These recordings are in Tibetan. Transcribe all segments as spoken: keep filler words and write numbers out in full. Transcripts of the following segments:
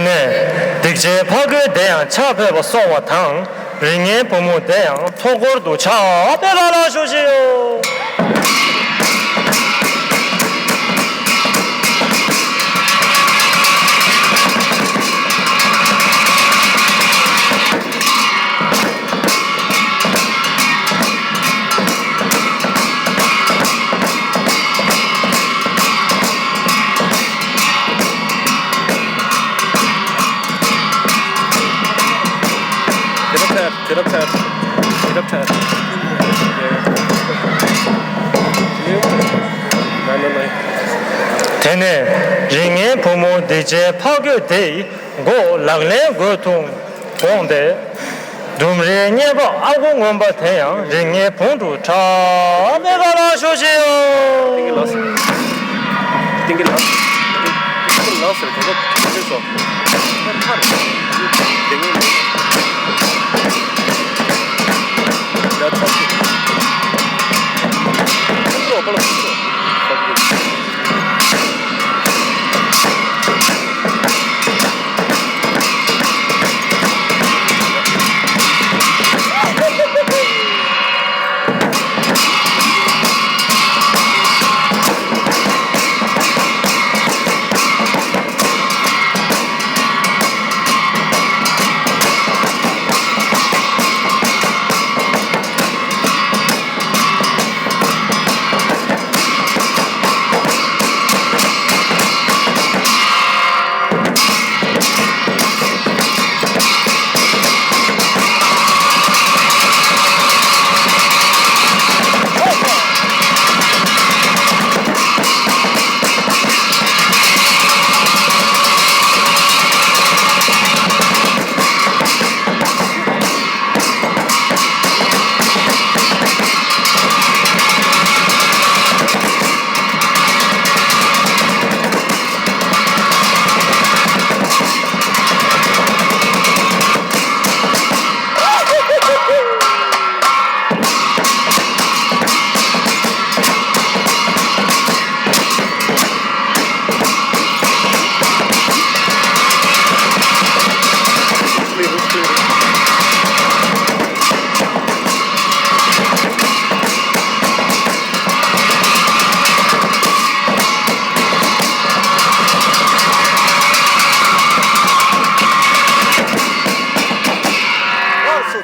ནས། སྡིག་ཅན་ཕ་རྒོད་དེ་ཡང་ཕྱག་ཕེབས་པ་སོང་བ་དང་། རིགས་ངན་བུ་མོ་དེ་ཡང་ཚོགས་འཁོར་དུ་ཕྱག་ཕེབས་པ་ལ་ཞུ་ཞིག་ཡོད། Get up there, get up there, get up there. དེ་ནས་རིགས་ངན་བུ་མོ་སྡིག་ཅན་ཕ་རྒོད་དེ་ཡི་མགོ་ལག་ལེན་དགོས་འཐུང་དགོངས་ཏེ། ལྡུམ་རའི་གཉེར་པ་ཨ་ཁུ་རྔོན་པ་དེ་ཡང་རིགས་ངན་བུང་དུ་ཁྲག་མེད་པ་ལ་ཞུ་ཞིག་ཡོད། ཏིང་ངེ་ལགས། ཏིང་ངེ་ལགས། ཏིང་ངེ་ལགས་ཟེར་གོ་སྐབས་ཞུ་སོ། ཁར། ཏིང་ངེ་ལགས། ཡ་ཐོག་ཏུ། ཁོ་ལོ་ཁོ་ལོ། ལགས་སོ།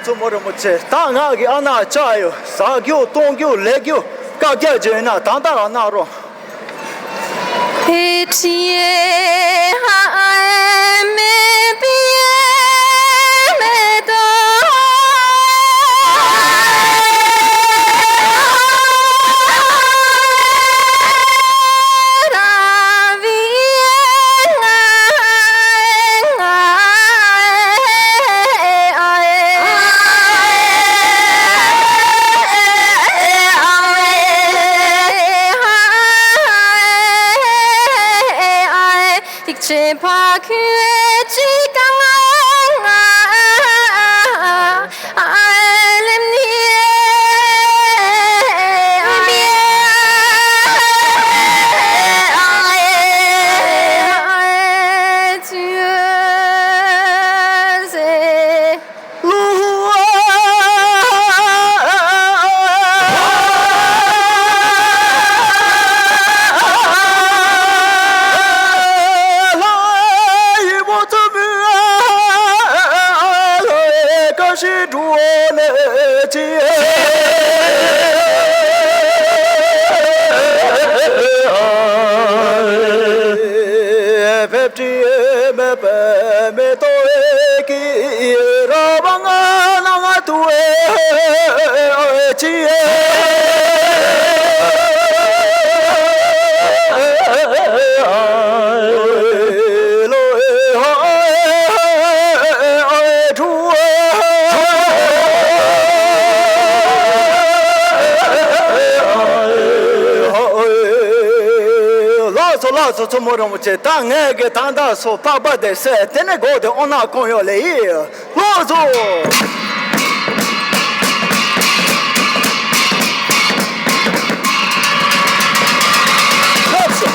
བཙུན་མོ་རིན་པོ་ཆེ། ད་ང་གི་ཨ་ན་ཅག་ཡོད། ཟ་རྒྱུ་བཏུང་རྒྱུ་ལས་རྒྱུ་བཀའ་རྒྱ་བརྗོད་ན་ད་ལྟ་རང་གནང་རོགས། ལགས་སོ་ལགས་སོ། བཙུན་མོ་རིན་པོ་ཆེ། ད་ངས་ཀྱི་ད་ལྟ་སོ་པགས་པ་དེ་བསད། དེ་ནས་སྒོ་དེ་ཨོ་ན་གོང་ཡོད་ལེ་ཡིས། ལགས་སོ། ལགས་སོ།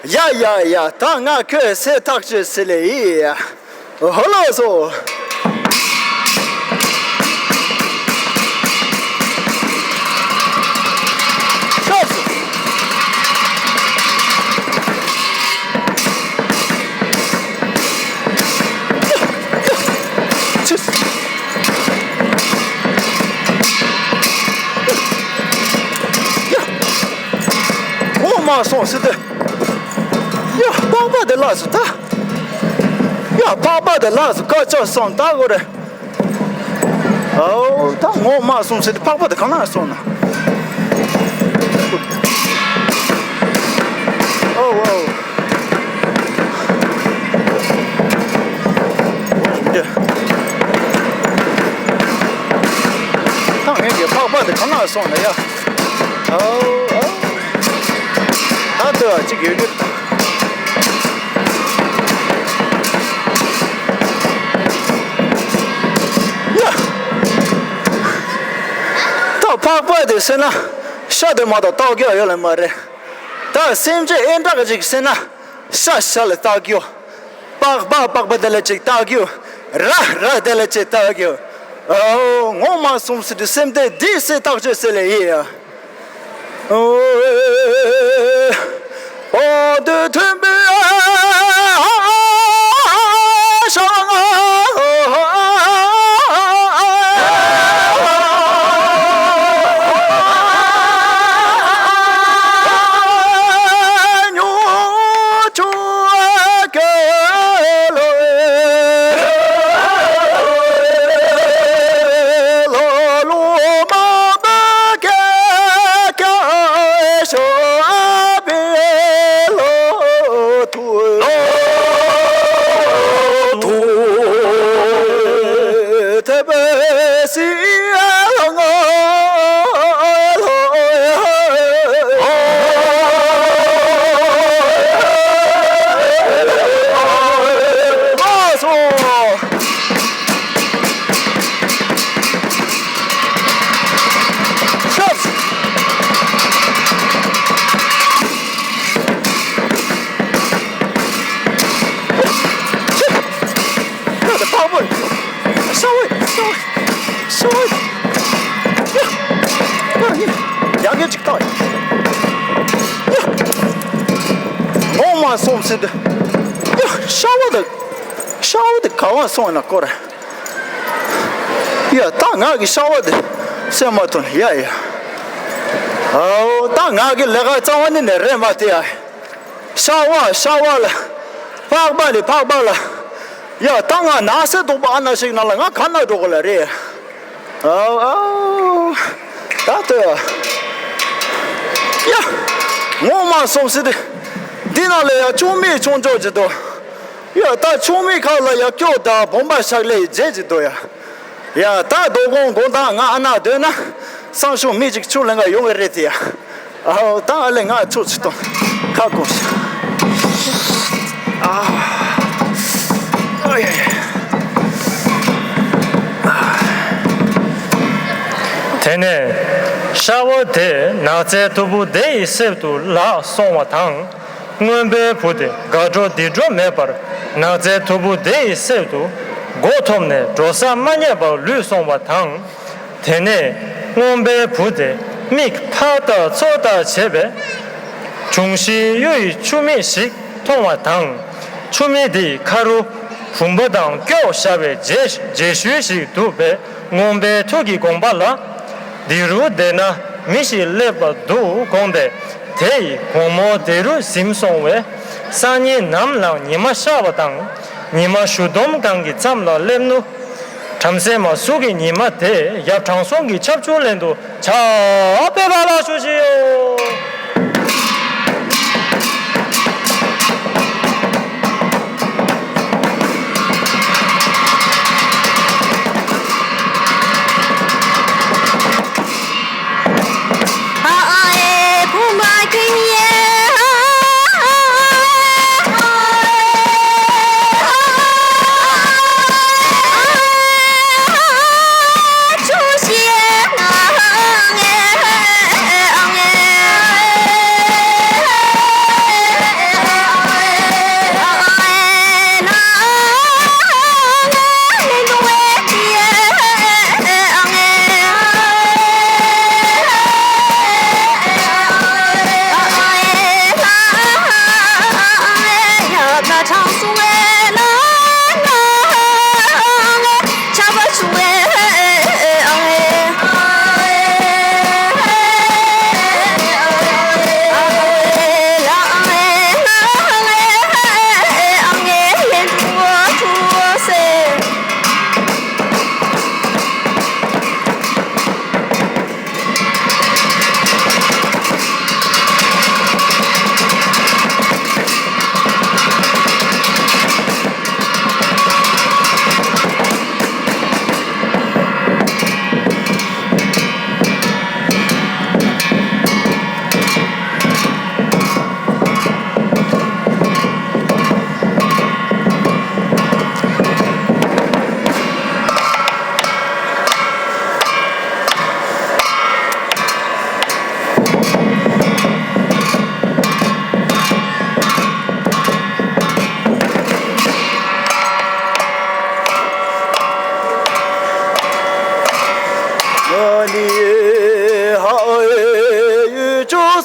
ཡ་ཡ་ཡ། ད་ང་ཁོའི་སེམས་ཐག་གཅོད་ཟེར་ལེ་ཡིན། ཧོ་ལོ་སོ། ངོ་མ་སོང་ཟེར་ཏེ། ཡ། པགས་པ་དེ་ལགས་སོ་ད། ཡ། པགས་པ་དེ་ལགས་སོ། ཀ་ཅག་སོང་ད་གོ་རེ། ཨོ། ད་ངོ་མ་སོང་ཟེར་ཏེ་པགས་པ་དེ་གང་ན་སོང་ན། ཨོ་ཨོ། ད་ངེད་ཀྱི་པགས་པ་དེ་གང་ན་སོང་ན་ཡ། ཨོ་ཨོ། ད་ལྟོས་ཨ། གཅིག་ཡོད་རྒྱུ། ཡ། ད་པགས་པ་དེ་ཟེར་ན་ཤ་དེ་མ་གཏོགས་བཏགས་རྒྱུ་ཡོད་ལེ་མ་རེད། ད་སེམས་ཅན་ཨེ་འདྲ་ག་ཅིག་ཟེར་ན། ཤ་ཤ་ལ་བཏགས་རྒྱུ། པགས་པ་པགས་པ་དེ་ལ་ཅིག་བཏགས་རྒྱུ། ར་ར་དེ་ལ་ཅིག་བཏགས་རྒྱུ། ཨོ། ངོ་མ་སོང་ཟེར་ཏེ་སེམས་དེ་འདི་སེམས་ཐག་གཅོད་ཟེར་ལེ་ཡིན་ཡ། ཨོ། ཨོ་དུ་མཐུན་པའི་ཤ་ང་། ཡ། ངོ་མ་སོང་ཟེར་ཏེ། ཡ། ཤ་བ་དེ། ཤ་བ་དེ་ག་བ་སོང་ན་སྐོར། ཡ། ད་ང་གི་ཤ་བ་དེ་སེམས་མ་ཐོན་ཡ་ཡ། ཨའོ། ད་ང་གི་ལས་ཀ་རྩ་བ་ནས་ནས་རེད་མ་དེ་ཡ། ཤ་བ་ཤ་བ་ལ། པགས་པ་ལས་པགས་པ་ལ། ཡ། ད་ང་ན་ཟས་དོག་པ་ཨ་ན་ཞིག་ན་ལ་ང་ག་ན་འགྲོ་གི་ལ་རེད། ཨའོ་ཨའོ། ད་ལྟོས་ཨ། ཡ། ངོ་མ་སོང་ཟེར་ཏེ། འདི་ན་ལ་ཡ་ཆུང་མི་ཆུང་ཆོག་ཅིག་འདུག་ཡ། ད་ཆུང་མི་ཁ་ལ་ཡ་སྐྱོ་ད་བོང་པ་ཤག་ལེ་རྗེས་ཅིག་འདུག་ཡ། ཡ། ད་དོ་དགོང་དགོང་དག་ང་ཨ་ན་སྡོད་ན་སང་ཞོགས་མི་ཅིག་ཆུ་ལེན་ག་ཡོང་གི་རེད་དེ་ཡ། ཨའོ། ད་ཨ་ལེ་ང་ཆུ་ཅིག་གཏོང་། ཁ་སྐོམ་ཤག་ཨ། ཨོ་ཡ་ཡ། དེ་ནས་ཤ་བ་དེ་ནགས་ཚལ་མཐུག་པོ་དེ་ཡི་གསེབ་ཏུ་ལྷག་སོང་བ་དང་། རྔོན་པའི་བུ་དེ་དགའ་སྤྲོ་ལྡིར་སྤྲོ་མེད་པར་ནགས་ཚལ་མཐུག་པོ་དེ་ཡི་གསེབ་ཏུ་མགོ་འཐོམས་ནས་འགྲོ་ས་མ་རྙེད་པར་ལུས་སོང་བ་དང་། དེ་ནས་རྔོན་པའི་བུ་དེ་མིག་ཕར་ལྟ་ཚུར་ལྟ་བྱས་པས། འབྱུང་བཞིའི་གཡུ་ཡི་ཆུ་མིག་ཞིག་མཐོང་བ་དང་། ཆུ་མིག་དེའི་ཁ་རུ་བུམ་པ་དང་སྐྱོགས་བཞག་པའི་རྗེས་རྗེས་ཤུལ་ཞིག་འདུག་པས། རྔོན་པའི་ཐུགས་ཀྱི་དགོངས་པ་ལ། འདི་རུ་བསྡད་ན་མི་ཞིག་སླེབས་པ་འདུག་དགོངས་ཏེ། དེ་ཡི་དགོང་མོ་དེ་རུ་གཟིམས་སོང་བས། སང་ཉིན་ནམ་ལངས་ཉི་མ་ཤར་བ་དང་། ཉི་མ་གཞུ་འདོམ་སྒང་གི་མཚམས་ལ་སླེབས་ནུས། བྲམ་ཟེ་མ་གཟུགས་ཀྱི་ཉི་མ་དེ་ཡབ་དྲང་སྲོང་གི་ཆབ་ཆུ་ལེན་དུ་བྱ་བའི་བ་ལ་ཞུ་ཞིའོ།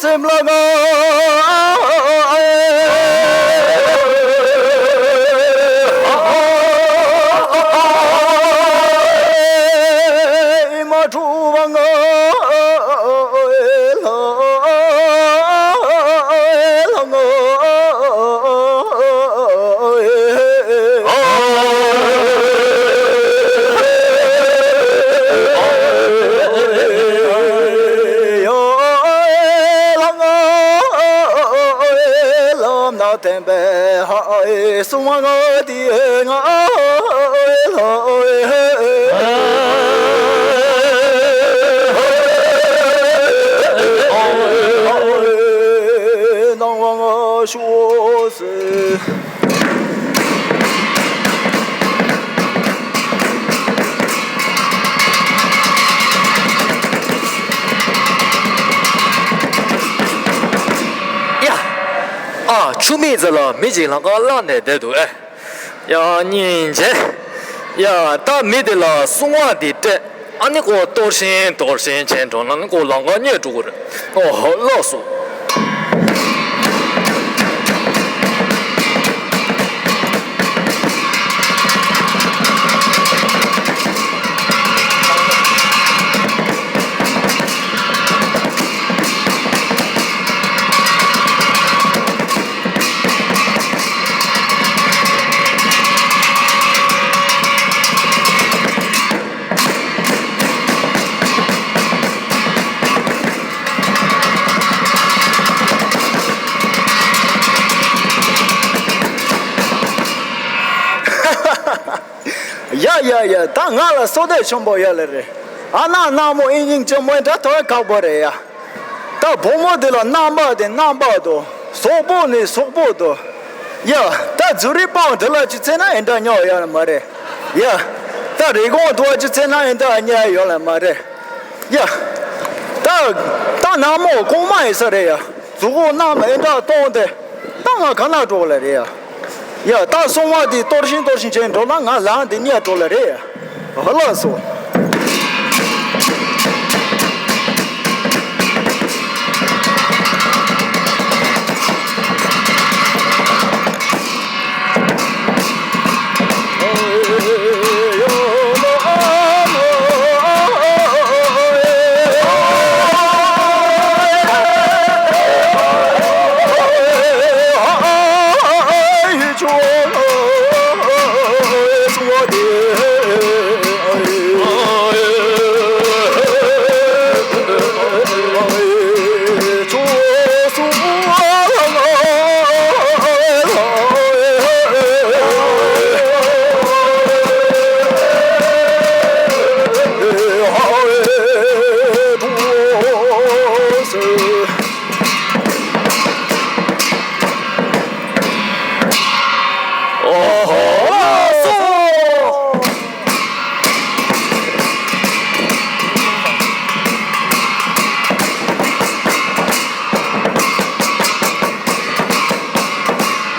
སེམས་ལ་ང་མ་འཁྲུལ་བ་ང་ལ་ང་ལམ་སྣ་བསྟན་པའི་ཧ་ཨེ་གསུང་བ་ང་དེ་ང་ཨེ་ལ་ཨེ། སྣང་བ་ང་ཤོག་ཟེར། ཡ། ཨ། ཆུ་མིག་ཙེ་ལ་མི་གཅིག་ལམ་ཁ་བླངས་ནས་བསྡད་འདུག་ཨེ། ཡ། སྙིང་རྗེ། ཡ། ད་མི་དེ་ལ་གསུང་བ་དེ་སྤྲད། ཨ་ནི་ཁོ་གཏོར་བཤིག་གཏོར་བཤིག་བྱས་འགྲོ་ན་ནི་ཁོ་ལམ་ཁ་རྙེད་འགྲོ་གི་རེད། ཨོ་ཧོ། ལགས་སོ། ཡ་ཡ་ཡ། ད་ང་ལ་བསོད་བདེ་ཆེན་པོ་ཡོད་ལེ་རེད། ཨ་ན་ནག་མོ་ཨིན་ཡིན་ཅི་མོ་འདྲ་ཐོ་ཁག་པོ་རེད་ཡ། ད་བུ་མོ་དེ་ལ་རྣམ་པ་དེ་རྣམ་པ་དོ། སོག་པོ་ནི་སོག་པོ་དོ། ཡ། ད་ཛུ་རི་པང་དེ་ལ་ཅི་ཚེ་ན་ཨེ་འདྲ་ཉོ་ཡ་མ་རེད་ཡ། ད་རི་གོང་དུ་ཅི་ཚེ་ན་ཨེ་འདྲ་ཉོ་ཡ་ཡོད་ལ་མ་རེད་ཡ། ད་ད་ནག་མོ་གོང་མ་ཡིན་ས་རེད་ཡ། གཟུགས་པོ་རྣམ་ཨེ་འདྲ་གཏོང་དེ། ད་ང་ག་ན་འགྲོ་ལ་རེད་ཡ། ཡ། ད་སོང་བ་དེ་གཏོར་བཤིག་གཏོར་བཤིག་བྱས་འགྲོ་ན་ང་ལམ་དེ་རྙེད་འགྲོ་ལ་རེད་ཡ། ཨ་ལགས་སོ།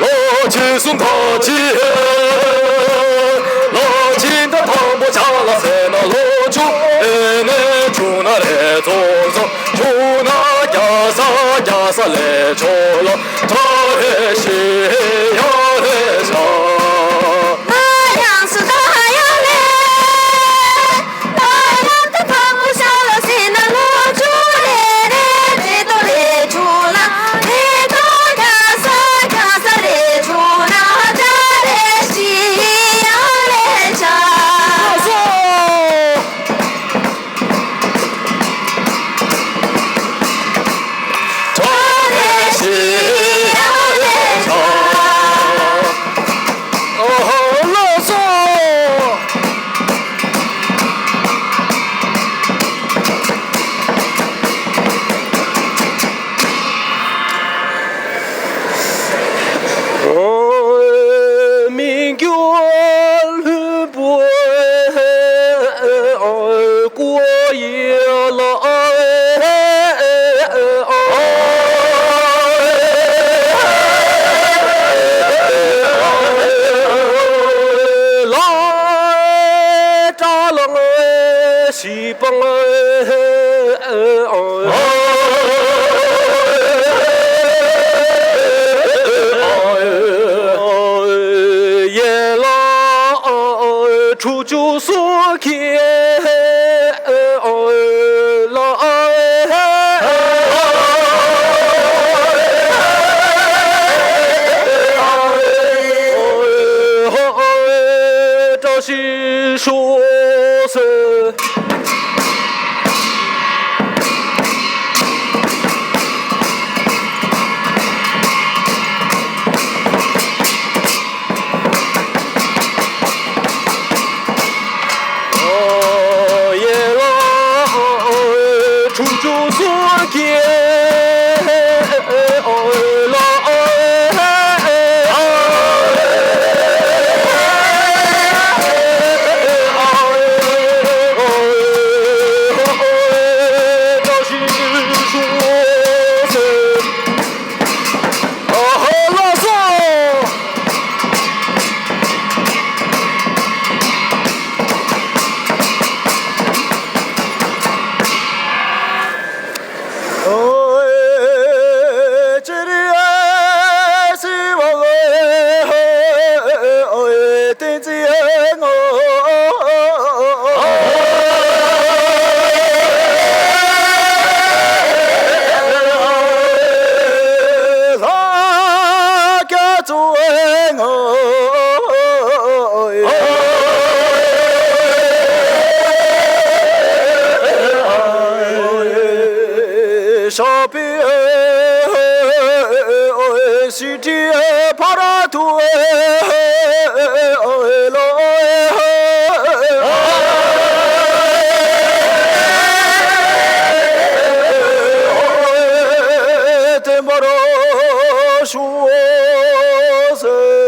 ལོ་ཆེན་གསུམ་ཐོག་ཅི། ལོ་ཆེན་ད་དང་པོ་ཆ་ལ་ཟེར་ན་ལོ་ཆུང་ཨེ་ནས་ཆུང་ན་རེ་ཚོ་ཚོ། ཆུང་ན་རྒྱ་ས་རྒྱ་ས་ལས་ཆོ་ལོ། ཐོ་རེ་ཤི་ཡ་རེ་ཤ། ན་ཡང་སུ་ད་ཡང་ལེ། ད་ཡང་ད་ཕ་མུ་ཤ་ལ་སེ་ན་ལོ་ཆུ་རེ་རེ་རེ་ཏོ་རེ་ཆུ་ལ་རེ་ཏོ་རྒྱ་ས་རྒྱ་ས་རེ་ཆུ་ལ་ད་རེ་ཤི་ཡ་རེ་ཤ། ཕྱག་དཔེ་སྲིད་ཕ་ར་ཐུ་ལོ། བརྟན་པར་ཞུ་ཟེར།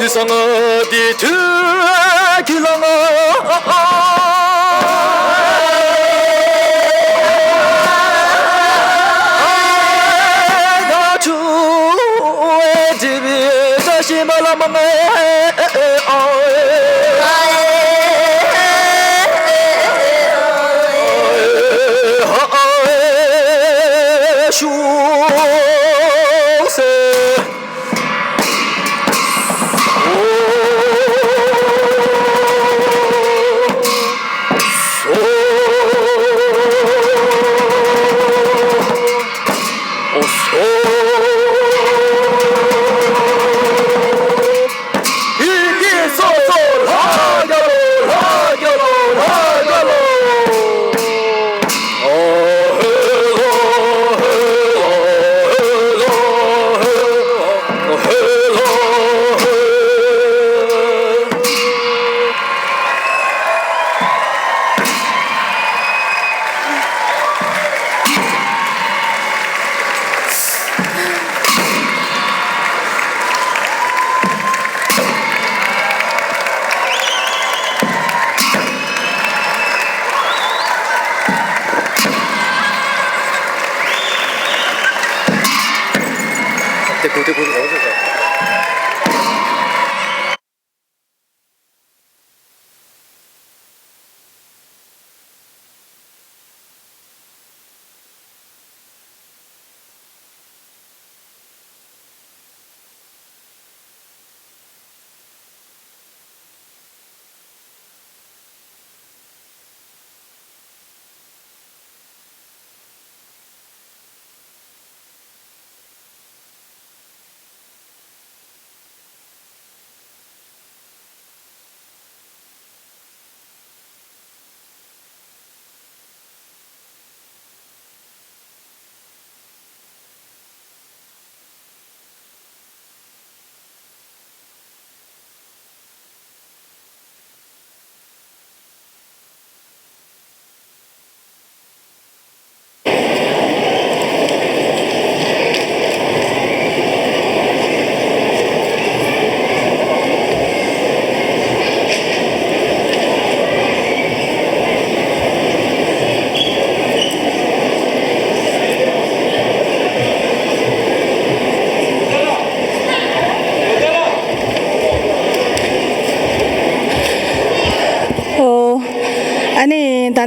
དུས་སང་དེ་དུས་ཀྱི་ལང་།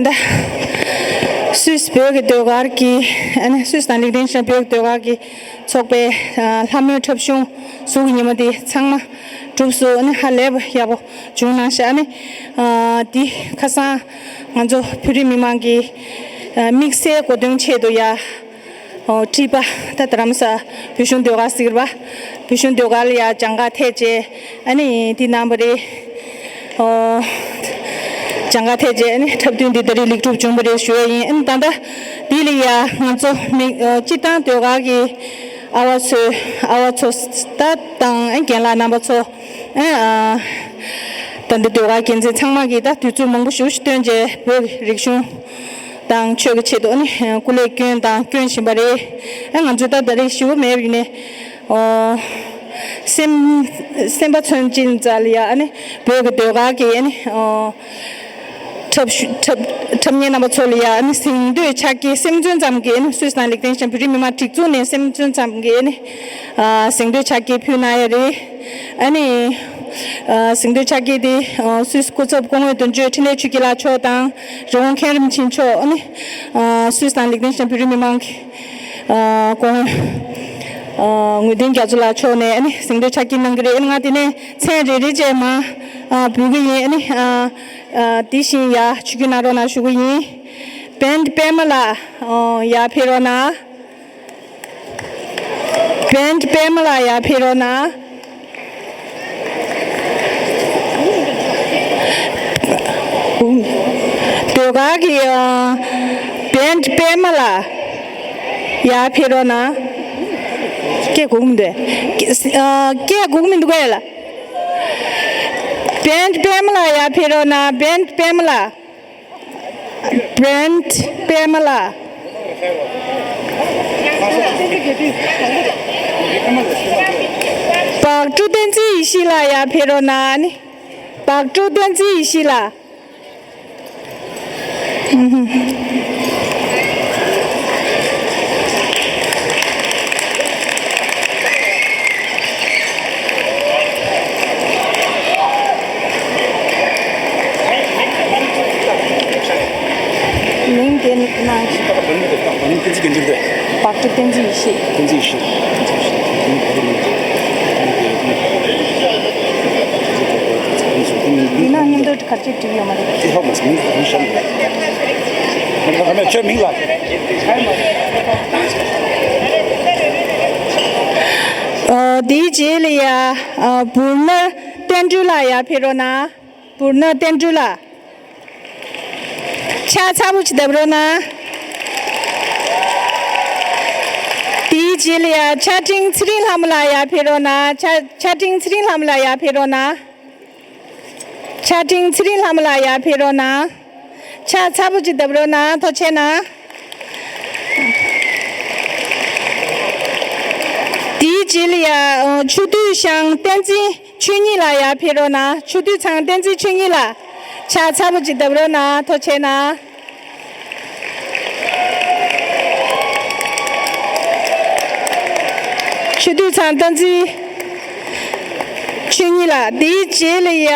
ད་སུད་སི་བོད་ཀྱི་ཟློས་གར་གྱི། ཨ་ནི་སུད་སི་དང་ལིག་ཏེན་ཤི་ཊེན་བོད་ཀྱི་ཟློས་གར་གྱི་ཚོགས་པའི་ཨ་ལྷ་མོའི་འཁྲབ་གཞུང་གཟུགས་ཀྱི་ཉིན་མོ་འདི་ཚང་མ་གྲུབ་སོང་། ཨ་ནི་ཧ་ལས་པ་ཡག་པོ་བྱུང་གནང་ཤག་ཨ་ནི་ཨ་འདི་ཁ་སང་ང་ཚོ་བོད་རིགས་མི་མང་གི་ཨ་དམིགས་བསལ་གོ་སྟོན་ཆེད་དུ་ཡ། ཨོ། ཊི་པ། ད་རྡ་རམ་ས་བོད་གཞུང་ཟློས་གར་ཟེར་བ། བོད་གཞུང་ཟློས་གར་ལ་ཡ་སྦྱང་ག་ཐད་བྱས། ཨ་ནི་འདི་གནང་བ་རེད། ཨོ། སྦྱང་ག་ཐད་བྱས། ཨ་ནི་འཁྲབ་སྟོན་འདི་ད་རེས་ལེགས་གྲུབ་བྱུང་བ་རེད་ཞུ་ཡ་ཡིན། ཨ་ནི་ད་ལྟ་འདི་ལ་ཡ་ང་ཚོ་མི་ཨོ་སྤྱིར་བཏང་ཟློས་གར་གྱི་ཨ་བ་ཚོས། ཨ་བ་ཚོ་ད་དང་ཨ་རྒན་ལགས་རྣམ་པ་ཚོ། ཨ་ཨ་ད་འདི་ཟློས་གར་འགན་འཛིན་ཚང་མ་གིས་ད་དུས་ཚོད་མང་པོ་ཞེ་པོ་ཞིག་བཏོན་བྱས་བོད་ཀྱི་རིག་གཞུང་དང་ཆོས་ཀྱི་ཆེད་དུ་ཨ་ནི་སྐུ་ལས་བསྐྱོན་དང་སྐྱོན་བཞིན་པ་རེད། ཨ་ང་ཚོས་ད་ད་རེས་ཞུ་བ་མེད་པ་ཡིན་ནའི། ཨོ། སེམས་སེམས་པ་མཚོན་ཅན་རྩ་ལ་ཡ་ཨ་ནི་བོད་ཀྱི་ཟློས་གར་གྱི་ཨ་ནི་ཨོ། འཁྲབ་ཞུ་འཁྲབ་འཁྲབ་མཁན་རྣམ་པ་ཚོ་ལ་ཡ་ཨ་ནི་གཟེངས་བསྟོད་ཕྱག་འཁྱེར་སེམས་མཚོན་ཙམ་གྱི་ཨ་ནི་སུད་སི་དང་ལིག་ཏེན་ཤི་ཊེན་བོད་རིགས་མི་མང་སྒྲིག་འཛུགས་ནས་སེམས་མཚོན་ཙམ་གྱི་ཨ་ནི་ཨ་གཟེངས་བསྟོད་ཕྱག་འཁྱེར་ཕུལ་གནང་ཡ་རེད། ཨ་ནི་ཨ་གཟེངས་བསྟོད་ཕྱག་འཁྱེར་དེ་ཨ་སུད་སི་སྐུ་ཚབ་སྐུ་ངོ་དོན་གཅོད་འཕྲིན་ལས་ཆོས་སྐྱིད་ལགས་མཆོག་དང་རི་བོང་མཁན་རིན་པོ་ཆེ་མཆོག་ཨ་ནི་ཨ་སུད་སི་དང་ལིག་ཏེན་ཤི་ཊེན་བོད་རིགས་མི་མང་གི་ཨ་སྐུ་ངོ་ཨ་ངོས་ལྡན་རྒྱ་མཚོ་ལགས་མཆོག་ནས་ཨ་ནི་གཟེངས་བསྟོད་ཕྱག་འཁྱེར་གནང་གི་རེད། ཨ་ནི་ང་དེ་ནས་མཚན་རེ་རེ་བྱས་མར་ཨ་འབུལ་གི་ཡིན། ཨ་ནི་ཨ་ཨ་དེ་བཞིན་ཡ་ཆིབས་བསྒྱུར་གནང་རོགས་གནང་ཞུ་གི་ཡིན། བན་པད་མ་ལགས་ཨ་ཡར་ཕེབས་རོགས་གནང་། བན་པད་མ་ལགས་ཡར་ཕེབས་རོགས་གནང་། ཟློས་གར་གྱི་ཨ་བན་པད་མ་ལགས་ཡར་ཕེབས་རོགས་གནང་། སྐད་གོ་གི་མི་འདུག་ཨ་སྐད་གོ་གི་མི་འདུག་གས་ལ། བན་པད་མ་ལགས་ཡར་ཕེབས་རོགས་གནང་། བན་པད་མ་ལགས། བན་པད་མ་ལགས། བག་གྲོ་བསྟན་འཛིན་ཡེ་ཤེས་ལགས་ཡར་ཕེབས་རོགས་གནང་ནི། བག་གྲོ་བསྟན་འཛིན་ཡེ་ཤེས་ལགས། མིང་དེ་གནང་ཞིག་བག་གྲོ་བསྟན་འཛིན་ཡེ་ཤེས། བསྟན་འཛིན་ཡེ་ཤེས། བསྟན་འཛིན་ཡེ་ཤེས། ཡིན་ན་མཉམ་དུ་ག་རེ་བྲིས་ཡོད་མ་རེད། དེ་ཧ་གོ་མ་སོང་། མིང་དེ་ག་རེ་ཤར་ནས། ཁྱོད་མིང་ལ། ཨ་དེའི་རྗེས་ལ་ཡ་ཨ་བུར་ནག་བསྟན་སྒྲོལ་ལགས་ཡར་ཕེབས་རོགས་གནང་། བུར་ནག་བསྟན་སྒྲོལ་ལགས། ཕྱག་ཚ་པོ་ཅིག་བརྡབ་རོགས་གནང་། དེའི་རྗེས་ལ་ཡ་ཕྱག་ཕྲེང་ཚེ་རིང་ལྷ་མོ་ལགས་ཡར་ཕེབས་རོགས་གནང་། ཕྱག་ཕྱག་ཕྲེང་ཚེ་རིང་ལྷ་མོ་ལགས་ཡར་ཕེབས་རོགས་གནང་། ཕྱག་ཕྲེང་ཚེ་རིང་ལྷ་མོ་ལགས་ཡར་ཕེབས་རོགས་གནང་། ཕྱག་ཚ་པོ་ཅིག་བརྡབ་རོགས་གནང་། ཐུགས་རྗེ་གནང་། དེའི་རྗེས་ལ་ཡ་ཆུ་སྟོད་ཤང་བསྟན་འཛིན་ཆོས་ཉིད་ལགས་ཡར་ཕེབས་རོགས་གནང་། ཆུ་སྟོད་ཚང་བསྟན་འཛིན་ཆོས་ཉིད་ལགས། ཕྱག་ཚ་པོ་ཅིག་བརྡབ་རོགས་གནང་། ཐུགས་རྗེ་གནང་། ཆུ་སྟོད་ཚང་བསྟན་འཛིན་ཆོས་ཉིད་ལགས། དེའི་རྗེས་ལ་ཡ་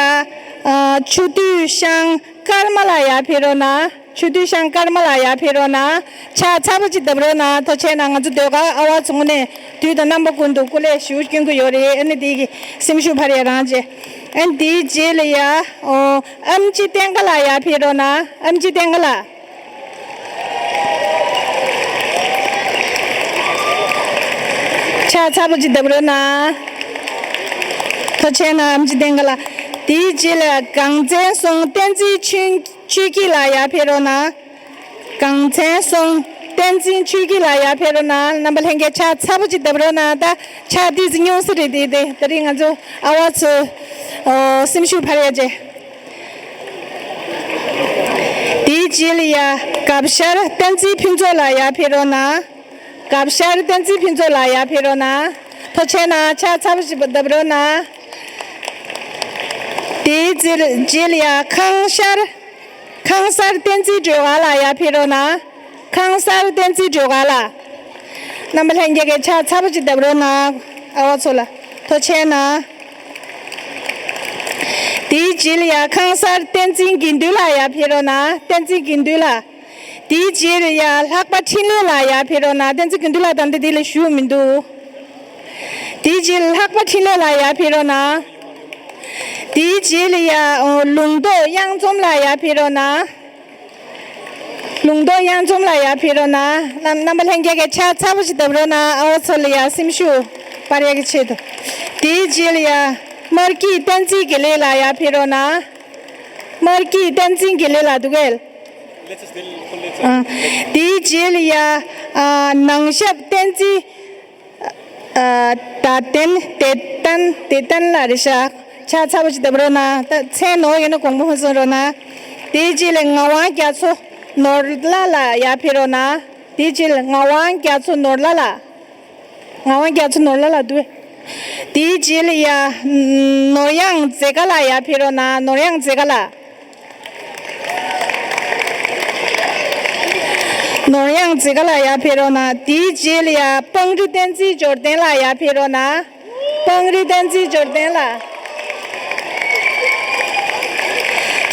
ཨ་ཆུ་སྟོད་ཤང་ཀརྨ་ལགས་ཡར་ཕེབས་རོགས་གནང་། ཆུ་སྟོད་ཤང་ཀརྨ་ལགས་ཡར་ཕེབས་རོགས་གནང་། ཕྱག་ཚ་པོ་ཅིག་བརྡབ་རོགས་གནང་། ཐུགས་རྗེ་གནང་། ང་ཚོ་ཟློས་གར་ཨ་བ་ཚོ་ནས་དུས་དང་རྣམ་པ་ཀུན་ཏུ་སྐུ་ལས་ཞུ་སྐྱོན་གྱི་ཡོད་རེད། ཨ་ནི་དེ་གི་སེམས་ཤུགས་འཕར་ཡ་རང་བྱས། ཨ་ནི་དེའི་རྗེས་ལ་ཡ་ཨོ་ཨེམ་ཆི་བསྟན་དགའ་ལགས་ཡར་ཕེབས་རོགས་གནང་། ཨེམ་ཆི་བསྟན་དགའ་ལགས། ཕྱག་ཚ་པོ་ཅིག་བརྡབ་རོགས་གནང་། ཐུགས་རྗེ་གནང་། ཨེམ་ཆི་བསྟན་དགའ་ལགས། དེའི་རྗེས་ལ་གངས་བཙན་སྲོང་བསྟན་འཛིན་ཆོས་ཆོས་སྐྱིད་ལགས་ཡར་ཕེབས་རོགས་གནང་། གངས་བཙན་སྲོང་བསྟན་འཛིན་ཆོས་སྐྱིད་ལགས་ཡར་ཕེབས་རོགས་གནང་། རྣམ་པ་ལྷན་རྒྱས་ཕྱག་ཚ་པོ་ཅིག་བརྡབ་རོགས་གནང་། ད་ཕྱག་ཏོག་ཙམ་ཉུང་ས་རེད་དེ། དེ་དེ་རིང་ང་ཚོ་ཨ་བ་ཚོ་ཨོ་སེམས་ཤུགས་འཕར་ཡ་བྱས། དེའི་རྗེས་ལ་ཡ་སྒ་ཤར་བསྟན་འཛིན་ཕུན་ཚོགས་ལགས་ཡར་ཕེབས་རོགས་གནང་། སྒ་ཤར་བསྟན་འཛིན་ཕུན་ཚོགས་ལགས་ཡར་ཕེབས་རོགས་གནང་། ཐུགས་རྗེ་གནང་། ཕྱག་ཚ་པོ་ཅིག་བརྡབ་རོགས་གནང་། དེའི་རྗེས་ལ་ཡ་ཁང་ཤར་ཁང་གསར་བསྟན་འཛིན་སྒྲོལ་དཀར་ལགས་ཡར་ཕེབས་རོགས་གནང་། ཁང་གསར་བསྟན་འཛིན་སྒྲོལ་དཀར་ལགས། རྣམ་པ་ལྷན་རྒྱས་ཀྱིས་ཕྱག་ཚ་པོ་ཅིག་བརྡབ་རོགས་གནང་། ཨ་བ་ཚོ་ལ་ཐུགས་རྗེ་གནང་། དེའི་རྗེས་ལ་ཡ་ཁང་གསར་བསྟན་འཛིན་དགེ་འདུན་ལགས་ཡར་ཕེབས་རོགས་གནང་། བསྟན་འཛིན་དགེ་འདུན་ལགས། དེའི་རྗེས་ལ་ཡ་ལྷག་པ་འཕྲིན་ལས་ལགས་ཡར་ཕེབས་རོགས་གནང་། བསྟན་འཛིན་དགེ་འདུན་ལགས་ད་ལྟ་འདི་ལ་བཞུགས་མི་འདུག་དེའི་རྗེས་ལ་ལྷག་པ་འཕྲིན་ལས་ལགས་ཡར་ཕེབས་རོགས་གནང་། དེའི་རྗེས་ལ་ཡ་ལུང་རྟོགས་གཡང་འཛོམས་ལགས་ཡར་ཕེབས་རོགས་གནང་། ལུང་རྟོགས་གཡང་འཛོམས་ལགས་ཡར་ཕེབས་རོགས་གནང་། རྣམ་རྣམ་པ་ལྷན་རྒྱས་ཀྱིས་ཕྱག་ཚ་པོ་ཞིག་བརྡབ་རོགས་གནང་། ཨ་བ་ཚོ་ལ་ཡ་སེམས་ཤུགས་སྤར་ཡག་གི་ཆེད་དུ། དེའི་རྗེས་ལ་ཡ་སྨར་སྐྱིད་བསྟན་འཛིན་དགེ་ལེགས་ལགས་ཡར་ཕེབས་རོགས་གནང་། སྨར་སྐྱིད་བསྟན་འཛིན་དགེ་ལེགས་ལགས་འདུག་གས། ཨ། དེའི་རྗེས་ལ་ཡ། ཨ། ནང་ཞབས་བསྟན་འཛིན། ཨ། ད་བསྟན་བདེ་བསྟན་བདེ་བསྟན་ལགས་རེད་ཤག་ཕྱག་ཚ་པོ་ཅིག་བརྡབ་རོགས་གནང་། ད་མཚན་ནོར་ཡོད་ན་དགོངས་པ་མ་ཚོམ་རོགས་གནང་། དེའི་རྗེས་ལ་ངག་དབང་རྒྱ་མཚོ་ནོར་ལྷ་ལགས་ཡར་ཕེབས་རོགས་གནང་། དེའི་རྗེས་ལ་ངག་དབང་རྒྱ་མཚོ་ནོར་ལྷ་ལགས། ངག་དབང་རྒྱ་མཚོ་ནོར་ལྷ་ལགས་འདུག་གས། དེའི་རྗེས་ལ་ཡ། ནོར་གཡང་མཛེས་དགའ་ལགས་ཡར་ཕེབས་རོགས་གནང་། ནོར་གཡང་མཛེས་དགའ་ལགས། ནོར་གཡང་མཛེས་དགའ་ལགས་ཡར་ཕེབས་རོགས་གནང་། དེའི་རྗེས་ལ་ཡ་སྤང་རི་བསྟན་འཛིན་འབྱོར་ལྡན་ལགས་ཡར་ཕེབས་རོགས་གནང་། སྤང་རི་བསྟན་འཛིན་འབྱོར་ལྡན་ལགས།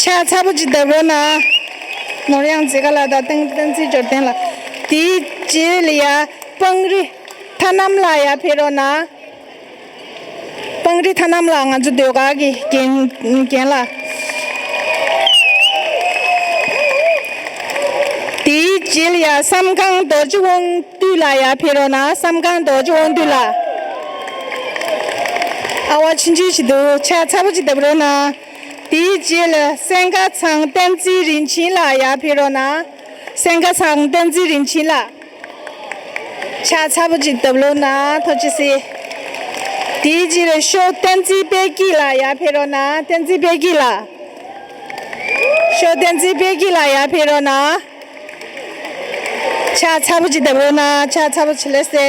ཕྱག་ཚ་པོ་ཅིག་བརྡབ་རོགས་གནང་། ནོར་གཡང་མཛེས་དགའ་ལགས་དང་སྤང་རི་བསྟན་འཛིན་འབྱོར་ལྡན་ལགས། དེའི་རྗེས་ལ་ཡ་སྤང་རི་ཐ་ནམ་ལགས་ཡར་ཕེབས་རོགས་གནང་། སྤང་རི་ཐ་ནམ་ལགས་ང་ཚོ་ཟློས་གར་གྱི་རྒན་རྒན་ལགས། དེའི་རྗེས་ལ་ཡ་བསམ་ཁང་རྡོ་རྗེ་དབང་འདུས་ལགས་ཡར་ཕེབས་རོགས་གནང་། བསམ་ཁང་རྡོ་རྗེ་དབང་འདུས་ལགས། ཨ་བ་ཆུང་ཆུང་ཞིག་འདུག་ཕྱག་ཚ་པོ་ཅིག་བརྡབ་རོགས་གནང་། དེའི་རྗེས་ལ་སེང་ག་ཚང་བསྟན་འཛིན་རིན་ཆེན་ལགས་ཡར་ཕེབས་རོགས་གནང་། སེང་ག་ཚང་བསྟན་འཛིན་རིན་ཆེན་ལགས། ཕྱག་ཚ་པོ་ཅིག་བརྡབ་རོགས་གནང་། ཐུགས་རྗེ་ཆེ། དེའི་རྗེས་ལ་ཤོ་བསྟན་འཛིན་དཔལ་སྐྱིད་ལགས་ཡར་ཕེབས་རོགས་གནང་། བསྟན་འཛིན་དཔལ་སྐྱིད་ལགས། ཤོ་བསྟན་འཛིན་དཔལ་སྐྱིད་ལགས་ཡར་ཕེབས་རོགས་གནང་། ཕྱག་ཚ་པོ་ཅིག་བརྡབ་རོགས་གནང་། ཕྱག་ཚ་པོ་ཅིག་ལགས་སེ།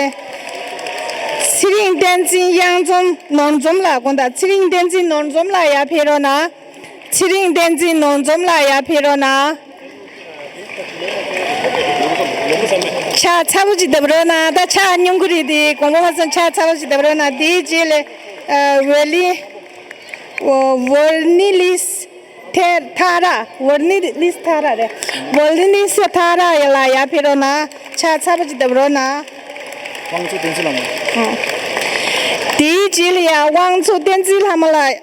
ཚེ་རིང་བསྟན་འཛིན་གཡང་འཛོམས་ནོར་འཛོམས་ལགས། དགོངས་དག་ཚེ་རིང་བསྟན་འཛིན་ནོར་འཛོམས་ལགས་ཡར་ཕེབས་རོགས་གནང་། ཚེ་རིང་བསྟན་འཛིན་ནོར་འཛོམས་ལགས་ཡར་ཕེབས་རོགས་གནང་། ཕྱག་ཚ་པོ་ཅིག་བརྡབ་རོགས་གནང་། ད་ཕྱག་ཉུང་གི་རེད་དེ་དགོངས་པ་མ་ཚོམ། ཕྱག་ཚ་པོ་ཅིག་བརྡབ་རོགས་གནང་། དེའི་རྗེས་ལ་ཨ་ཝེ་ལི་ཝར་ནི་ལིས་ཐེ་ཐ་ར། ཝར་ནི་ལིས་ཐ་ར་རེད། ཝར་ནི་ལིས་ཐ་ར་ཡ་ལགས་ཡར་ཕེབས་རོགས་གནང་། ཕྱག་ཚ་པོ་ཅིག་བརྡབ་རོགས་གནང་། དབང་ཕྱུག་བསྟན་འཛིན་ལགས་མ། ཨ། དེའི་རྗེས་ལ་ཡ་དབང་ཕྱུག་བསྟན་འཛིན་ལྷ་མོ་ལགས་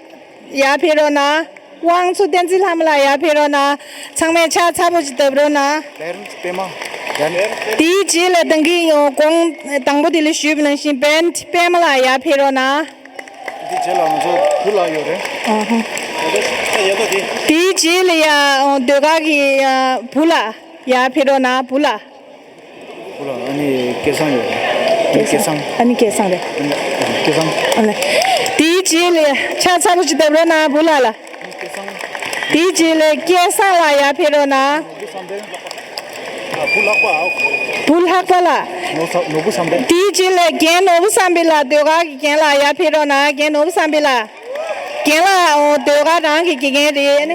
ཡར་ཕེབས་རོགས་གནང་། དབང་ཕྱུག་བསྟན་འཛིན་ལྷ་མོ་ལགས་ཡར་ཕེབས་རོགས་གནང་། ཚང་མས་ཕྱག་ཚ་པོ་ཅིག་བརྡབ་རོགས་གནང་། བན་པད་མ། བན། དེའི་རྗེས་ལ་ད་གིན་ཡང་གོང་དང་པོ་དེ་ལ་ཞུས་པ་ནང་བཞིན་བན་པད་མ་ལགས་ཡར་ཕེབས་རོགས་གནང་། དེའི་རྗེས་ལ་ང་ཚོ་བུ་ལགས་ཡོད་རེད། ཨ་ཧ། དེའི་རྗེས་ལ་ཡ་ཟློས་གར་གྱི་ཡ་བུ་ལགས་ཡར་ཕེབས་རོགས་གནང་། བུ་ལགས། བུ་ལགས། ཨ་ནི་སྐལ་བཟང་ཡོད་རེད། སྐལ་བཟང་། ཨ་ནི་སྐལ་བཟང་རེད། སྐལ་བཟང་། ཨ་ནི། དེའི་རྗེས་ལ་ཕྱག་ཚ་པོ་ཅིག་བརྡབ་རོགས་གནང་། བུ་ལགས་ལ། དེའི་རྗེས་ལ་སྐལ་བཟང་ལགས་ཡར་ཕེབས་རོགས་གནང་། བུ་ལྷག་པ། བུ་ལྷག་པ་ལགས། ནོར་བུ་བསམ་འཕེལ། དེའི་རྗེས་ལ་རྒན་ནོར་བུ་བསམ་འཕེལ་ལགས། ཟློས་གར་གྱི་རྒན་ལགས་ཡར་ཕེབས་རོགས་གནང་། རྒན་ནོར་བུ་བསམ་འཕེལ་ལགས། རྒན་ལགས་ཟློས་གར་རང་གི་དགེ་རྒན་རེད།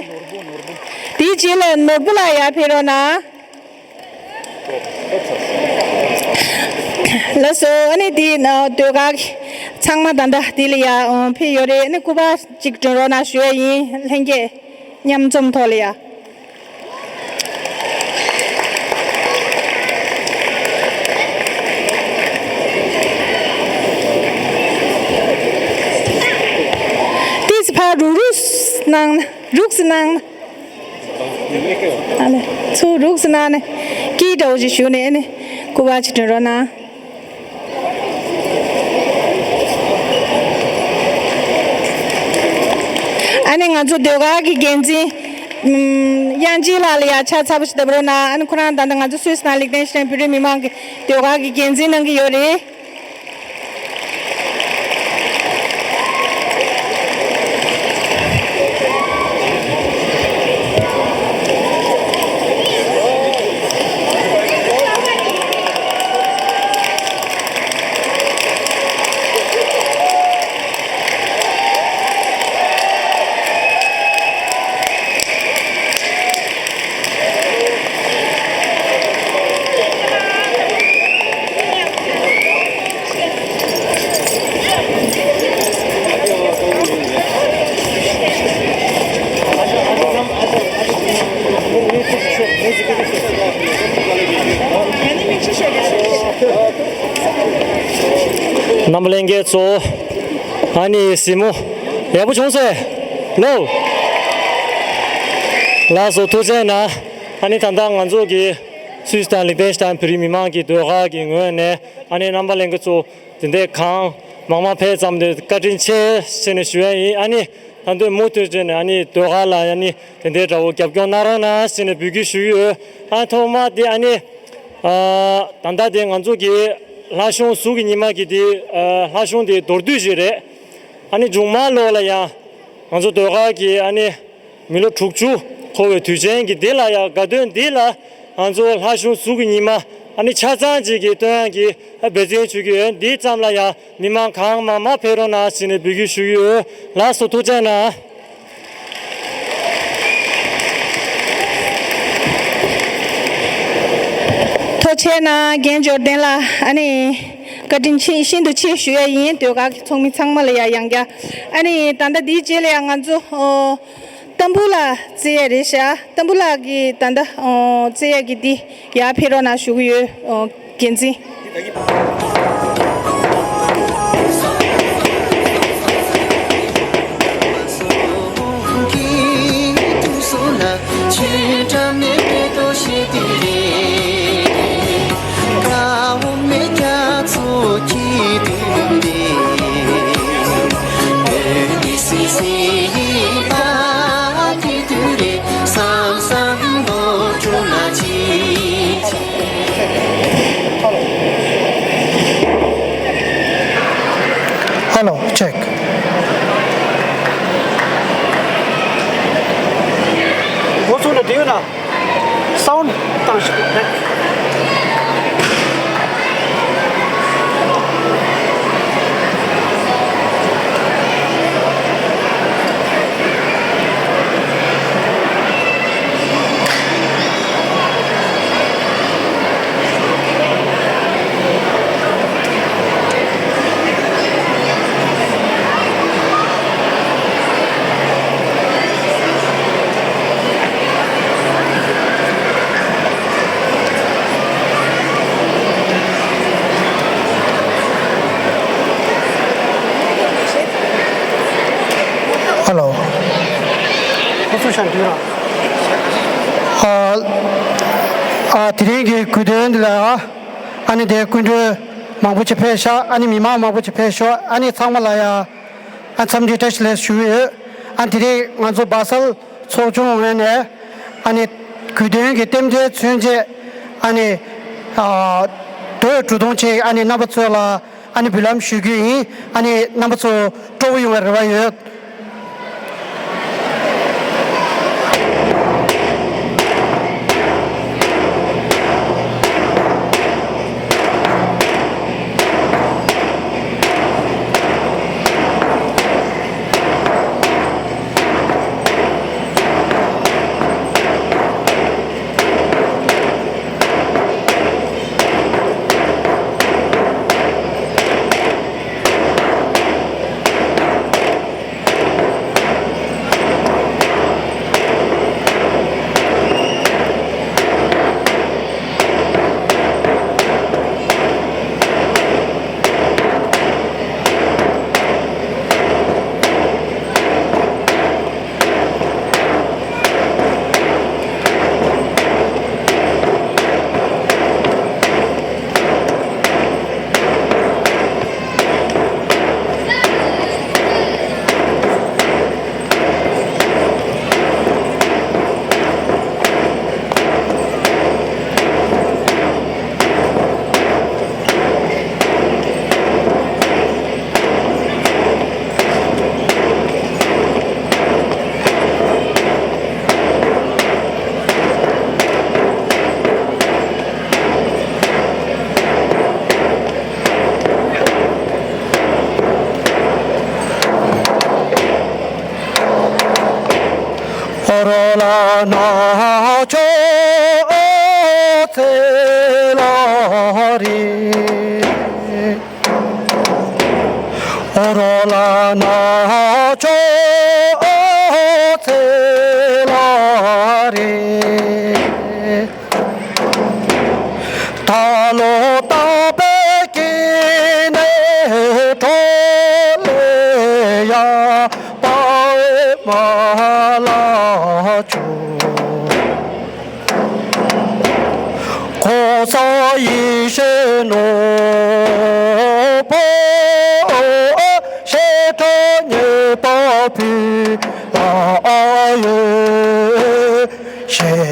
དེའི་རྗེས་ལ་ནོར་བུ་ལགས་ཡར་ཕེབས་རོགས་གནང་། ལགས་སོ། ཨ་ནི་དེ་ནང་ཟློས་གར་ཚང་མ་ད་ལྟ་དེ་ལ་ཡ་ཕེབས་ཡོད་རེད། ཨ་ནི་སྐུ་པར་ཅིག་སྒྲོན་རོགས་གནང་ཞུ་ཡ་ཡིན། ལྷན་རྒྱས་མཉམ་འཛོམས་ཐོག་ལ་ཡ། ཏིས་ཕར་རུག་རུག་གནང་ན། རུག་གནང་ན། ཨ་ལེ། ཚུར་རུག་གནང་ནས་སྐྱིད་འདྲ་བོ་ཅིག་ཞུ་ནས་ཨ་ནི་སྐུ་པར་ཅིག་སྒྲོན་རོགས་གནང་། ཨ་ནི་ང་ཚོ་ཟློས་གར་གྱི་འགན་འཛིན་ཨམ་དབྱངས་ཅན་ལགས་ལ་ཡ་ཕྱག་ཚ་པོ་ཞིག་བརྡབ་རོགས་གནང་། ཨ་ནི་ཁོ་རང་ད་ལྟ་ང་ཚོ་སུད་སི་ནང་ལིག་ཏེན་ཤི་ཏན་བོད་རིགས་མི་མང་གི་ཟློས་གར་གྱི་འགན་འཛིན་གནང་གི་ཡོད་རེད། རྣམ་པ་ལྷན་རྒྱས་ཚོ། ཨ་ནི་གཟིགས་མོ་ཡག་པོ་བྱུང་སོང་ལོ། ལགས་སོ། ཐུགས་རྗེ་གནང་། ཨ་ནི་ད་ལྟ་ང་ཚོ་གི་སུད་སི་དང་ལིག་ཏེན་ཤི་ཏན་བོད་རིགས་མི་མང་གི་ཟློས་གར་གྱི་ངོས་ནས། ཨ་ནི་རྣམ་པ་ལྷན་རྒྱས་ཚོ་དེ་འདྲའི་གང་མང་མང་ཕེབས་ཙམ་དེ་བཀའ་དྲིན་ཆེ་ཟེར་ནས་ཞུ་ཡ་ཡིན། ཨ་ནི་ད་དུང་མུ་མཐུད་བྱས་ནས་ཨ་ནི་ཟློས་གར་ལ་ཨ་ནི་དེ་འདྲའི་འདྲ་བོ་རྒྱབ་སྐྱོར་གནང་རོགས་གནང་ཟེར་ནས་འབོད་སྐུལ་ཞུ་གི་ཡོད། ཨ་ཐོག་མ་དེ་ཨ་ནི། ཨ། ད་ལྟ་དེ་ང་ཚོ་གི་ལྷ་གཞུང་གཟུགས་ཀྱི་ཉི་མ་གི་དེ། ཨ། ལྷ་གཞུང་དེ་མདོར་བསྡུས་ཤིག་རེད། ཨ་ནི་མཇུག་མ་ལོགས་ལ་ཡང་ང་ཚོ་ཟློས་གར་གྱི་ཨ་ནི་མི་ལོ་དྲུག་ཅུ་འཁོར་བའི་དུས་ཆེན་གྱི་དེ་ལ་ཡང་དགའ་སྟོན་འདི་ལ་ང་ཚོ་ལྷ་གཞུང་གཟུགས་ཀྱི་ཉི་མ་ཨ་ནི་ཆ་ཚང་ཅིག་གི་སྟོན་དབྱངས་ཀྱི་འབད་བརྩོན་ཞུ་གི་ཡོད། འདི་ཙམ་ལ་ཡང་མི་མང་གང་མང་མང་ཕེབས་རོགས་གནང་ཟེར་ནས་འབོད་སྐུལ་ཞུ་གི་ཡོད། ལགས་སོ། ཐུགས་རྗེ་གནང་། ཐུགས་རྗེ་གནང་། རྒན་འབྱོར་ལྡན་ལགས། ཨ་ནི་བཀའ་དྲིན་ཆེ། ཤིན་ཏུ་ཆེ་ཞུ་ཡ་ཡིན། ཟློས་གར་གྱི་ཚོགས་མི་ཚང་མ་ལ་ཡ་ཡང་བསྐྱར། ཨ་ནི་ད་ལྟ་འདིའི་རྗེས་ལ་ཡ་ང་ཚོ་ཨོ་ཏམ་བུ་ལ་རྩེ་ཡ་རེད་ཤག་ཏམ་བུ་ལ་གི་ད་ལྟ་ཨོ་རྩེ་ཡ་གི་འདི་ཡར་ཕེབས་རོགས་གནང་ཞུ་གི་ཡོད། ཨོ། འགན་འཛིན། Hello, check. འགོ་ཚུགས་ན་དེ་ཡོད་ན་སའུན་བཏང་ཞིག Hello. ཨ། ཨ། དེ་རིང་གི་གུས་སྟོན་འདི་ལ། ཨ་ནི་དེ་སྐུ་མགྲོན་མང་པོ་ཅིག་ཕེབས་ཤག་ཨ་ནི་མི་མང་མང་པོ་ཅིག་ཕེབས་ཤག་ཨ་ནི་ཚང་མ་ལ་ཡ། ཨ། འཚམས་འདྲི་བཀྲ་ཤིས་བདེ་ལེགས་ཞུ་གི་ཡོད། ཨ། དེ་རིང་ང་ཚོ་སྦ་སལ་ཚོགས་ཆུང་ངོས་ནས། ཨ་ནི་གུས་སྟོན་གྱི་རྟེན་འབྲེལ་མཚོན་ཆེད། ཨ་ནི། ཨ། རྡོ་ཡི་གྲུ་གདོང་ཅིག་ཨ་ནི་རྣམ་པ་ཚོ་ལ། ཨ་ནི་འབུལ་ལམ་ཞུ་རྒྱུ་ཡིན། ཨ་ནི་རྣམ་པ་ཚོ་སྤྲོ་པོ་ཡོང་བའི་རེ་བ་ཡོད། ཨོ་རོ་ལ་ན་ཅོ་ཚེ་ལ་རི། ཨོ་རོ་ལ་ན་ཅོ་ཚེ་ལ་རི། ད་ལོ་ད་པེ་ཀི་ནེ།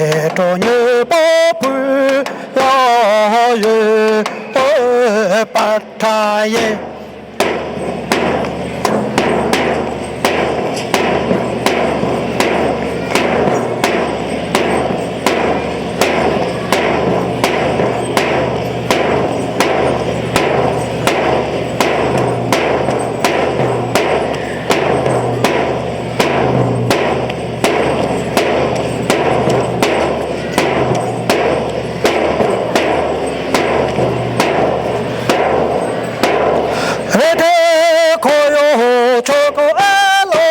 ཁྲོ་ཉེས་པ་ཕུད་ལ་ཡོད་པར་ཕྲ་ཡིན། ཨེ་ཏེ་ཁོ་ཡོ་ཆོ་གོ་ཨ་ལོ།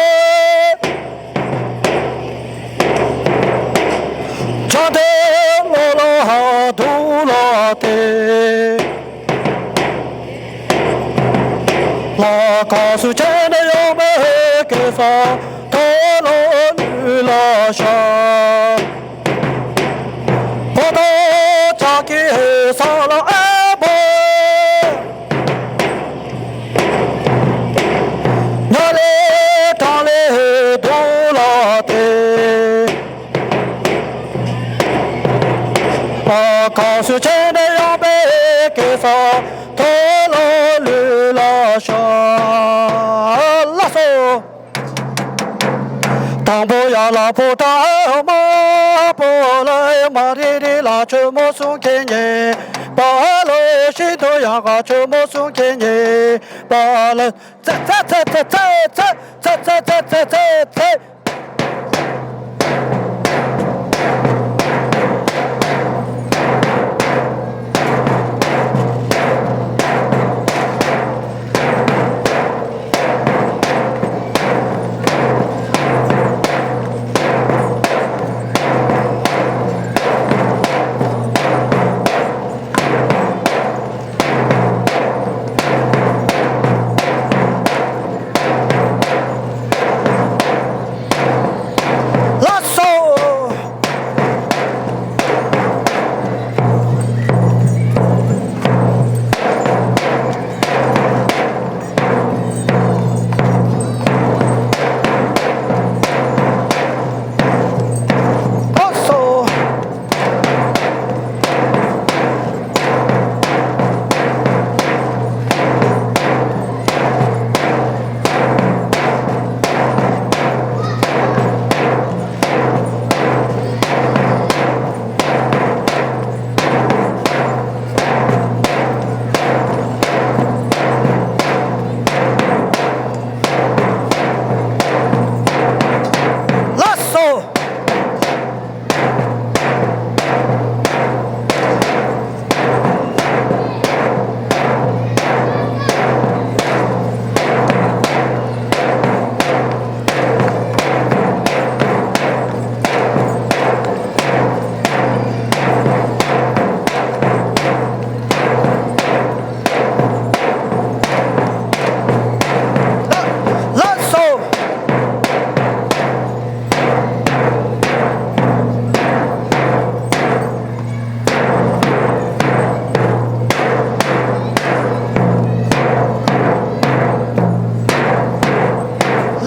ཆ་ཏེ་ལོ་ལ་དུ་ལ་ཏེ། ལ་ཁ་སུ་ཆེ་ནེ་ཡོང་མེ་ཀེ་ས་ཐོ་ལོ་ལུ་ལ་ཤ། པོ་ཏོ་ཅག་གི་ས་ལ་ཨ་བོ། ཉ་ལེ་ཏྲ་ལེ་དུ་ལ་ཏེ། ཨ་ཁ་སུ་ཆེ་ནེ་ཡོང་པེ་ཀེ་ས་ཐོ་ལོ་ལུ་ལ་ཤ། ལགས་སོ། དང་པོ་ཡ་ལ་ཕོ་བྲང་དམར་པོ་ལ་མ་རེ་རེ་ལ་ཆུ་མོ་གསུང་མཁན་ཉེ་པ་ལ་ཤིན་ཏུ་ཡག་ག་ཆུ་མོ་གསུང་མཁན་ཉེ་པ་ལ་ཚེ་ཚེ་ཚེ། ལགས་སོ། ལགས་སོ། ལགས་སོ། ལགས་སོ།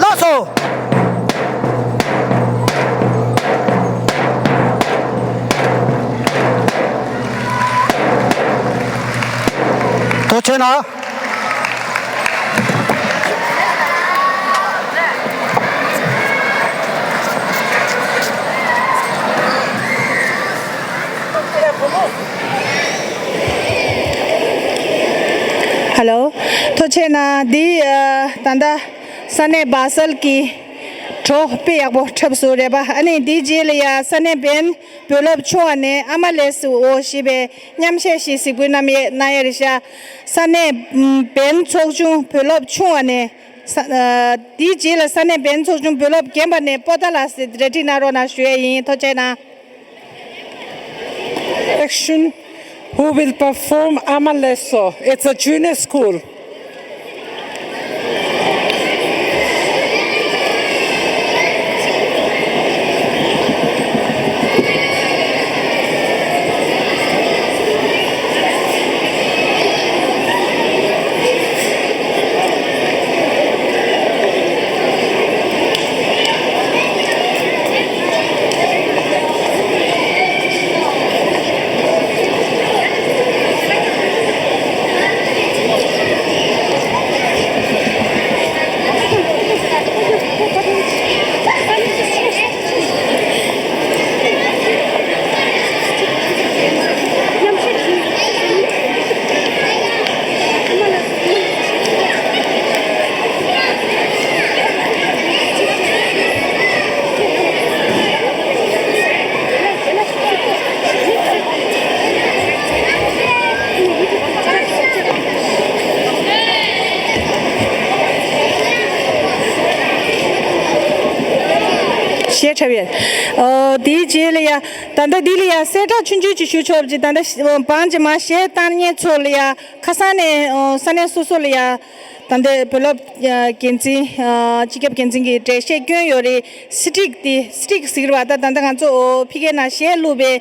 ལགས་སོ། ཐུགས་རྗེ་གནང་། ཧེ་ལོ། ཐུགས་རྗེ་གནང་། འདི་ཨ་ད་ལྟ་ས་གནས་སྦ་སལ་གྱི་བྲོ་དཔེ་ཡག་པོ་འཁྲབ་སོང་རེད་པ། ཨ་ནི་འདིའི་རྗེས་ལ་ཡ་ས་གནས་བན་བོད་སློབ་ཆུང་བ་ནས་ཨ་མ་ལེ་སུ་འོ་ཞེས་པའི་མཉམ་གཞས་ཤིག་གཟིགས་འབུལ་གནང་ཡ་གནང་ཡ་རེད་ཤག་ས་གནས་ཨམ་བན་ཚོགས་ཆུང་བོད་སློབ་ཆུང་བ་ནས་ས་ཨ་དེའི་རྗེས་ལ་ས་གནས་བན་ཚོགས་ཆུང་བོད་སློབ་རྒན་པ་ནས་པོ་ཏཱ་ལ་སི་རེ་ཊི་གནང་རོགས་གནང་ཞུ་ཡ་ཡིན། ཐུགས་རྗེ་གནང་། Action. Who will perform Ama Leso? It's a junior school. ཆ་བའི། ཨོ་དེའི་རྗེས་ལ་ཡ། ད་ལྟ་འདི་ལ་ཡ་གསལ་བསྒྲགས་ཆུང་ཆུང་ཅིག་ཞུ་ཆོག་པ་ཅིག་ད་ལྟ་བང་ཅིག་མ་གཞས་བཏང་མཁན་ཚོ་ལ་ཡ་ཁ་སང་ནས་ཨོ་ས་གནས་སོ་སོ་ལ་ཡ། ད་ལྟ་བོད་སློབ་འགན་འཛིན་སྤྱི་ཁྱབ་འགན་འཛིན་གྱིས་འགྲེལ་བཤད་བསྐྱོན་ཡོད་རེད། སི་ཊིག་དེ་སི་ཊིག་ཟེར་གྱི་རེད་པ། ད་ད་ལྟ་ང་ཚོ་ཨོ་ཕ་གིའི་ནང་གཞས་བླུགས་པའི་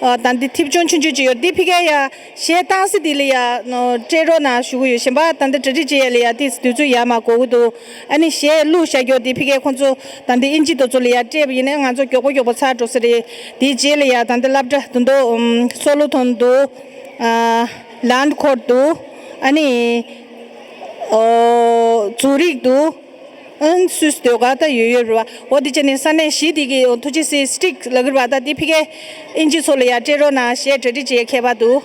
ཨ་ད་འདི་ཐིབས་ཆུང་ཆུང་ཆུང་ཅིག་ཡོད་རེད། འདི་ཕ་གིར་ཡ་གཞས་བཏང་ས་དེ་ལ་ཡ་ཨོ་སྤྲད་རོགས་གནང་ཞུ་གི་ཡོད། གཞན་པ་ད་ལྟ་གྲ་སྒྲིག་བྱེད་ཡ་ལ་ཡ་དེ་དུས་ཚོད་ཡར་མར་འགོར་གི་འདུག་ཨ་ནི་གཞས་བླུགས་བཞག་རྒྱུ་དེ་ཕ་གིར་ཁོང་ཚོ་ད་འདི་ཨིན་ཇི་དེ་ཚོ་ལ་ཡ་སྤྲད་པ་ཡིན་ན་ང་ཚོ་མགྱོགས་པོ་མགྱོགས་པོ་ཚར་འགྲོ་ས་རེད། དེའི་རྗེས་ལ་ཡ་ད་འདི་སློབ་གྲྭ་དེ་ཚོ་ཨམ་སོ་ལོ་ཐོན་འདུག་ཨ་ལན་ཁོར་འདུག་ཨ་ནི་ཨོ་ཛུ་རིག་འདུག་ཨན་སུས་སྡོད་ག་ད་ཡོད་ཡོད་རེད་པ། འོ་དེ་བྱས་ནས་ས་གནས་གཞི་དེ་གི་ཐུགས་རྗེ་གཟིགས་སི་ཊིག་ལབ་ཀྱི་རེད་པ། ད་དེ་ཕ་གིར་ཨིན་ཇི་ཚོ་ལ་ཡ་སྤྲད་རོགས་གནང་ཞེས་གྲ་སྒྲིག་བྱེད་མཁས་པ་འདུག་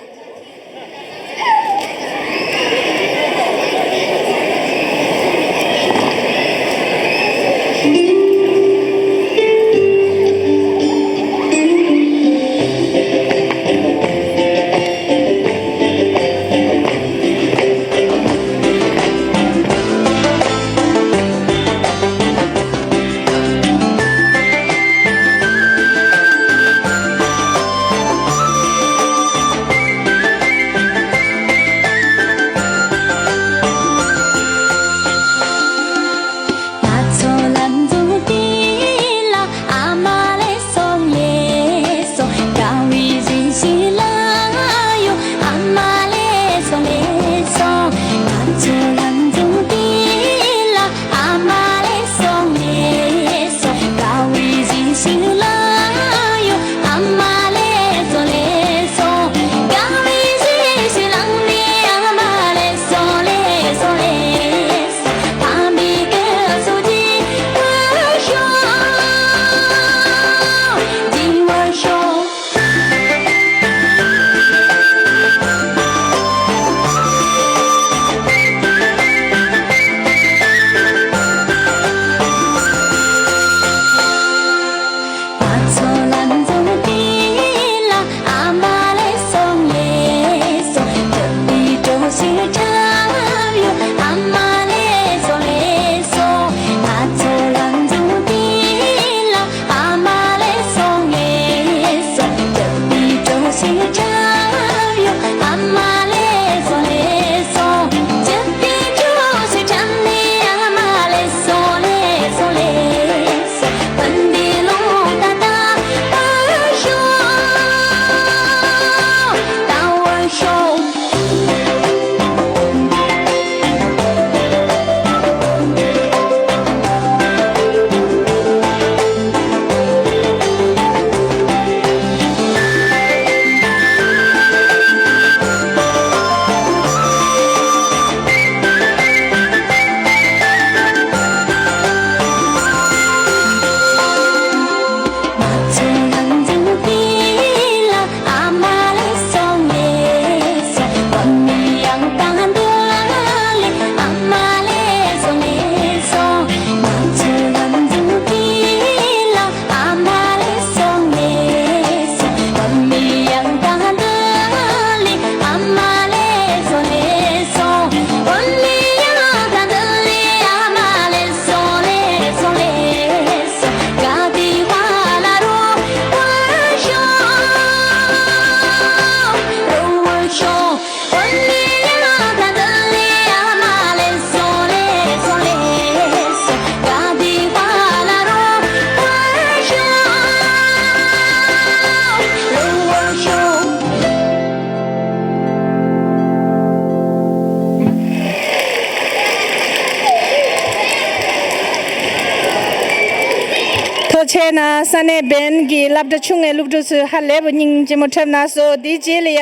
ཐུགས་རྗེ་གནང་། ས་གནས་བན་གྱི་སློབ་གྲྭ་ཆུང་ངའི་སློབ་ཕྲུག་ཚོས་ཧ་ལས་པ་སྙིང་རྗེ་མོ་འཁྲབ་གནང་སོང་། དེའི་རྗེས་ལ་ཡ་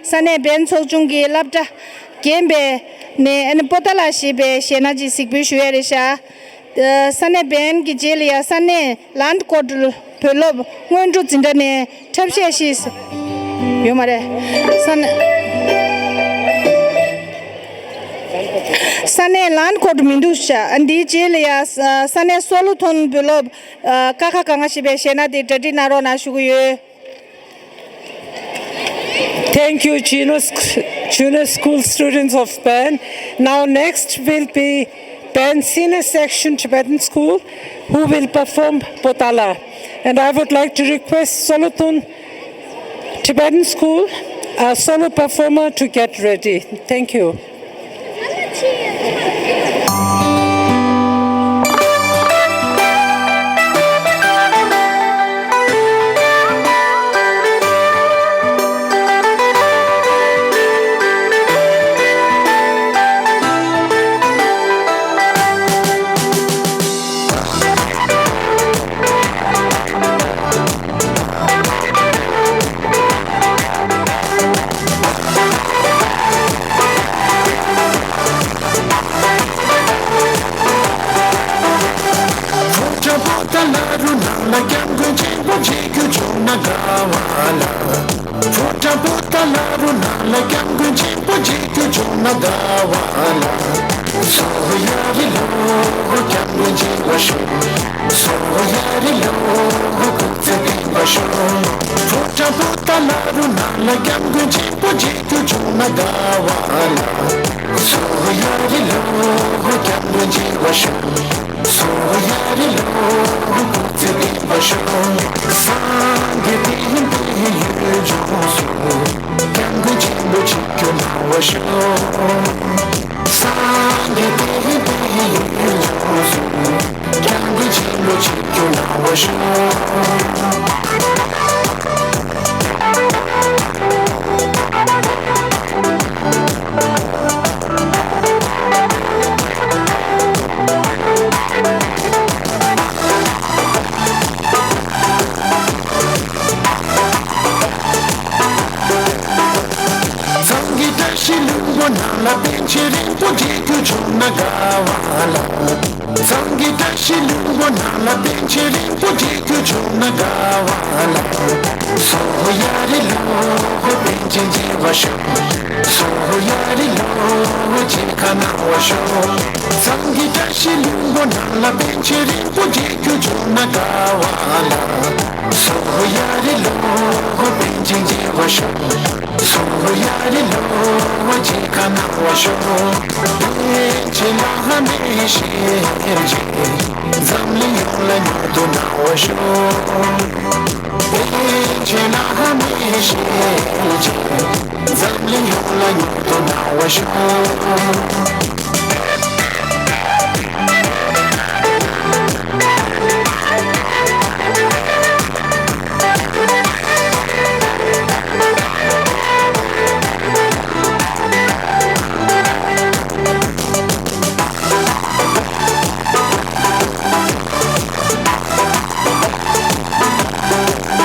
ས་གནས་བན་ཚོགས་ཆུང་གི་སློབ་གྲྭ་རྒན་པའི་ནས་ཨ་ནི་པོ་ཏཱ་ལ་ཞེས་པའི་གཞས་སྣ་ཅིག་གཟིགས་འབུལ་ཞུ་ཡ་རེད་ཤག་ཨ་ས་གནས་བན་གྱི་རྗེས་ལ་ཡ་ས་གནས་ལན་ཀོ་ཊ་བོད་སློབ་སྔོན་འགྲོ་འཛིན་གྲྭ་ནས་འཁྲབ་གཞས་ཤིག་ཡོད་མ་རེད། ས་གནས་ས་གནས་ལན་ཀོ་ཊ་མི་འདུག་ཤག་ཨ་འདིའི་རྗེས་ལ་ཡ་ས་ས་གནས་སོ་ལོ་ཐོན་བོད་སློབ་ཨ་ཀ་ཁ་ག་ང་ཞེས་པའི་གཞས་སྣ་དེ་གྲ་སྒྲིག་གནང་རོགས་གནང་ཞུ་གི་ཡོད། Thank you, Juno, Sc- Juno School students of Bern. Now next will be Bern Senior Section Tibetan School, who will perform Potala. And I would like to request Solothurn Tibetan School, a solo performer, to get ready. Thank you. ཕོ་བྲང་པོ་ཏཱ་ལ་རུ་ནང་ལ་སྐྱབས་མགོན་ཆེན་པོ་མཇལ་རྒྱུ་བྱུང་ན་དགའ་བ་ལ། ཕོ་བྲང་པོ་ཏཱ་ལ་རུ་ནང་ལ་སྐྱབས་མགོན་ཆེན་པོ་མཇལ་རྒྱུ་བྱུང་ན་དགའ་བ་ལ། སོ་ཡ་རི་ལོ་སྐྱབས་མགོན་མཇལ་བར་ཤོག་སོ་ཡ་རི་ལོ་སྐུ་ཚེ་བརྟན་པར་ཤོག་ཕོ་བྲང་པོ་ཏཱ་ལ་རུ་ནང་ལ་སྐྱབས་མགོན་ཆེན་པོ་མཇལ་རྒྱུ་བྱུང་ན་དགའ་བ་ལ། སོ་ཡ་རི་ལོ་སྐྱབས་མགོན་མཇལ་བར་ཤོག་སོ་ཡ་རི་ལོ་སྐུ་ཚེ་བརྟན་པར་ཤོག་སངས་རྒྱས་བསྟན་པའི་ཡུལ་ལྗོངས་སུ། སྐྱབས་མགོན་ཆེན་པོ་མཇལ་རྒྱུ་གནང་བར་ཤོག་སངས་རྒྱས་བསྟན་པའི་ཡུལ་ལྗོངས་སུ། སྐྱབས་མགོན་ཆེན་པོ་མཇལ་རྒྱུ་གནང་བར་ཤོག་གཙང་གི་བཀྲ་ཤིས་ལྷུན་པོ་ནང་ལ་པཎ་ཆེན་རིན་པོ་ཆེ་མཇལ་རྒྱུ་བྱུང་ན་དགའ་བ་ལ། གཙང་གི་བཀྲ་ཤིས་ལྷུན་པོ་ནང་ལ་པཎ་ཆེན་རིན་པོ་ཆེ་མཇལ་རྒྱུ་བྱུང་ན་དགའ་བ་ལ། སོ་ཡ་རི་ལོ་པཎ་ཆེན་མཇལ་བར་ཤོག་སོ་ཡ་རི་ལོ་མཇལ་ཁ་གནང་བར་ཤོག་གཙང་གི་བཀྲ་ཤིས་ལྷུན་པོ་ནང་ལ་པཎ་ཆེན་རིན་པོ་ཆེ་མཇལ་རྒྱུ་བྱུང་ན་དགའ་བ་ལ། སོ་ཡ་རི་ལོ་པཎ་ཆེན་མཇལ་བར་ཤོག་སོ་ཡ་རི་ལོ་མཇལ་ཁ་གནང་བར་ཤོག་པཎ་ཆེན་བླ་མའི་ཞལ་མཇལ། འཛམ་གླིང་ཡོངས་ལ་མྱུར་དུ་གནང་བར་ཤོག་པཎ་ཆེན་བླ་མའི་ཞལ་མཇལ། འཛམ་གླིང་ཡོངས་ལ་མྱུར་དུ་གནང་བར་ཤོག་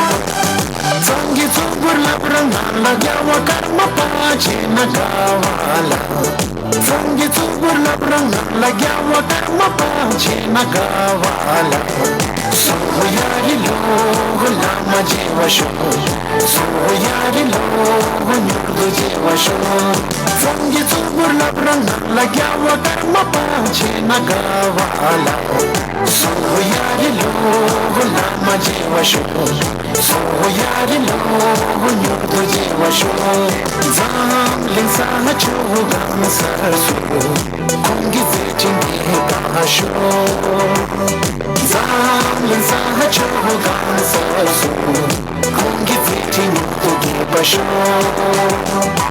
གཙང་གི་གཙུག་ཕུད་བླ་བྲང་ནང་ལ་རྒྱལ་བ་ཀརྨ་པ་མཇལ་ན་དགའ་བ་ལ། གཙང་གི་གཙུག་ཕུད་བླ་བྲང་ནང་ལ་རྒྱལ་བ་ཀརྨ་པ་མཇལ་ན་དགའ་བ་ལ། སོ་ཡ་རི་ལོ་བླ་མ་མཇལ་བར་ཤོག་སོ་ཡ་རི་ལོ་མྱུར་དུ་མཇལ་བར་ཤོག་གཙང་གི་གཙུག་ཕུད་བླ་བྲང་ནང་ལ་རྒྱལ་བ་ཀརྨ་པ་མཇལ་ན་དགའ་བ་ལ། སོ་ཡ་རི་ལོ་བླ་མ་མཇལ་བར་ཤོག་སོ་ཡ་རི་ལོ་མྱུར་དུ་མཇལ་བར་ཤོག་འཛམ་གླིང་ས་ཕྱོགས་གང་སར་སུ། ཁོང་གི་མཛད་འཕྲིན་རྒྱས་པར་ཤོག་འཛམ་གླིང་ས་ཕྱོགས་གང་སར་སུ། ཁོང་གི་མཛད་འཕྲིན་མྱུར་དུ་རྒྱས་པར་ཤོག་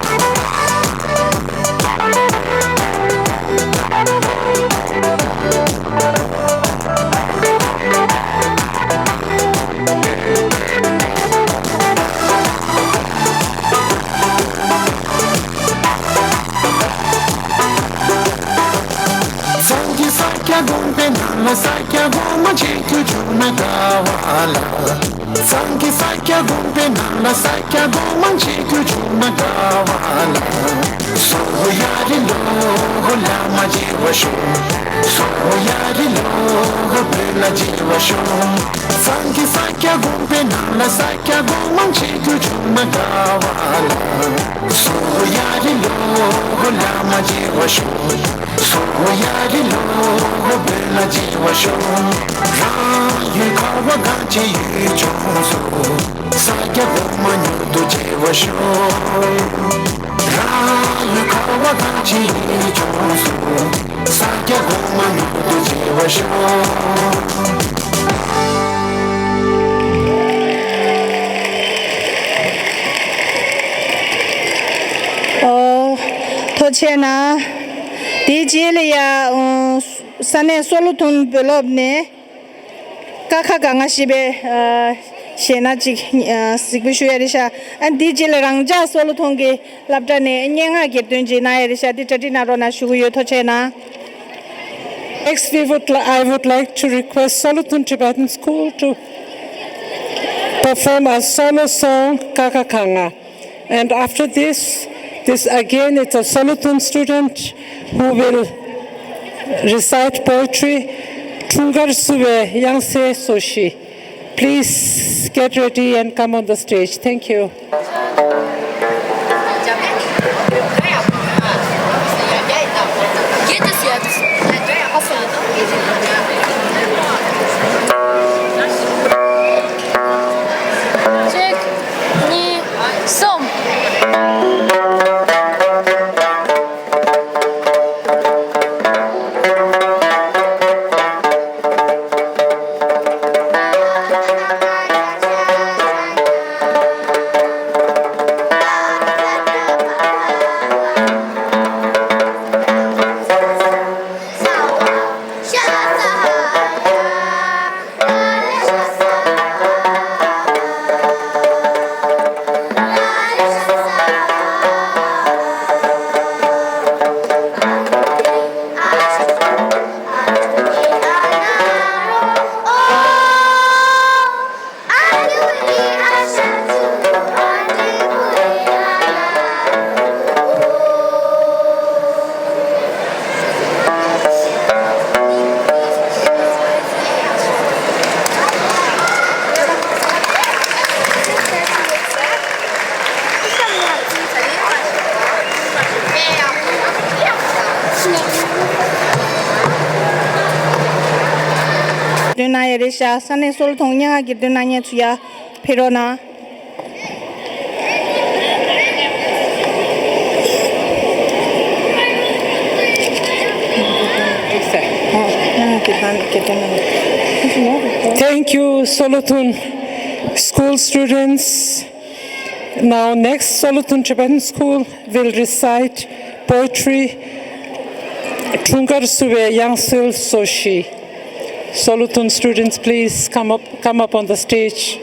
གཙང་གི་ས་སྐྱ་དགོན་པའི་ནང་ལ་ས་སྐྱ་གོང་མ་མཇལ་རྒྱུ་བྱུང་ན་དགའ་བ་ལ། གཙང་གི་ས་སྐྱ་དགོན་པའི་ནང་ལ་ས་སྐྱ་གོང་མ་མཇལ་རྒྱུ་བྱུང་ན་དགའ་བ་ལ། སོ་ཡ་རི་ལོ་བླ་མ་མཇལ་བར་ཤོག་སོ་ཡ་རི་ལོ་བོད་ལ་མཇལ་བར་ཤོག་གཙང་གི་ས་སྐྱ་དགོན་པའི་ནང་ལ་ས་སྐྱ་གོང་མ་མཇལ་རྒྱུ་བྱུང་ན་དགའ་བ་ལ། སོ་ཡ་རི་ལོ་བླ་མ་མཇལ་བར་ཤོག་སོ་ཡ་རི་ལོ་བོད་ལ་མཇལ་བར་ཤོག་རང་ཡུལ་ཁ་བ་གངས་ཅན་ཡུལ་ལྗོངས་སུ། ས་སྐྱ་གོང་མ་མྱུར་དུ་མཇལ་བར་ཤོག་རང་ཡུལ་ཁ་བ་གངས་ཅན་ཡུལ་ལྗོངས་སུ། ས་སྐྱ་གོང་མ་མྱུར་དུ་མཇལ་བར་ཤོག་བྱས་ན། དེའི་རྗེས་ལ་ཡ། ཨ། ས་གནས་སོ་ལོ་ཐུན་བོད་སློབ་ནས། ཀ་ཁ་ག་ང་ཞེས་པའི། ཨ། གཞས་སྣ་ཅིག་ཨ། གཟིགས་འབུལ་ཞུ་ཡ་རེད་ཤག་ཨ། འདིའི་རྗེས་ལ་རང་ཅག་སོ་ལོ་ཐུན་གྱི་སློབ་གྲྭ་ནས་སྙན་ངག་གྱེར་འདོན་ཅིག་གནང་ཡ་རེད་ཤག་འདི་གྲ་སྒྲིག་གནང་རོགས་གནང་ཞུ་གི་ཡོད། ཐུགས་རྗེ་གནང་། Next, we would li- I would like to request Soluthun Tibetan School to perform a solo song, Kaka Kanga. And after this, this again, it's a Soluthun student who will recite poetry, Thungkar Suwe Yangse Soshi. Please get ready and come on the stage. Thank you. གཅིག་གཉིས། གསུམ། འདོན་གནང་ཡ་རེད་ཤག་ས་གནས་སོ་ལོ་ཐུན་སྙན་ངག་གི་འདོན་གནང་མཁན་ཚོ་ཡར་ཕེབས་རོགས་གནང་། Thank you, Soluthun school students. Now, next, Soluthun Tibetan School will recite poetry, Thungkar Suwe Yangsel Soshi. Soluthun students, please come up, come up on the stage.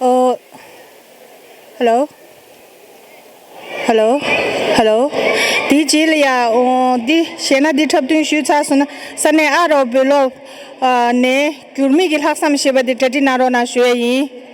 ཨོ། Hello. Hello. Hello. དེའི་རྗེས་ལ་ཡ། ཨོ། འདི་གཞས་སྣ་འདི་འཁྲབ་སྟོན་ཞུས་ཚར་སོང་ན། ས་གནས་ཨ་རོ་བོད་སློབ། ཨ། ནས་འགྱུར་མེད་ཀྱི་ལྷག་བསམ་ཞེས་པ་འདི་གྲ་སྒྲིག་གནང་རོགས་གནང་ཞུ་ཡ་ཡིན།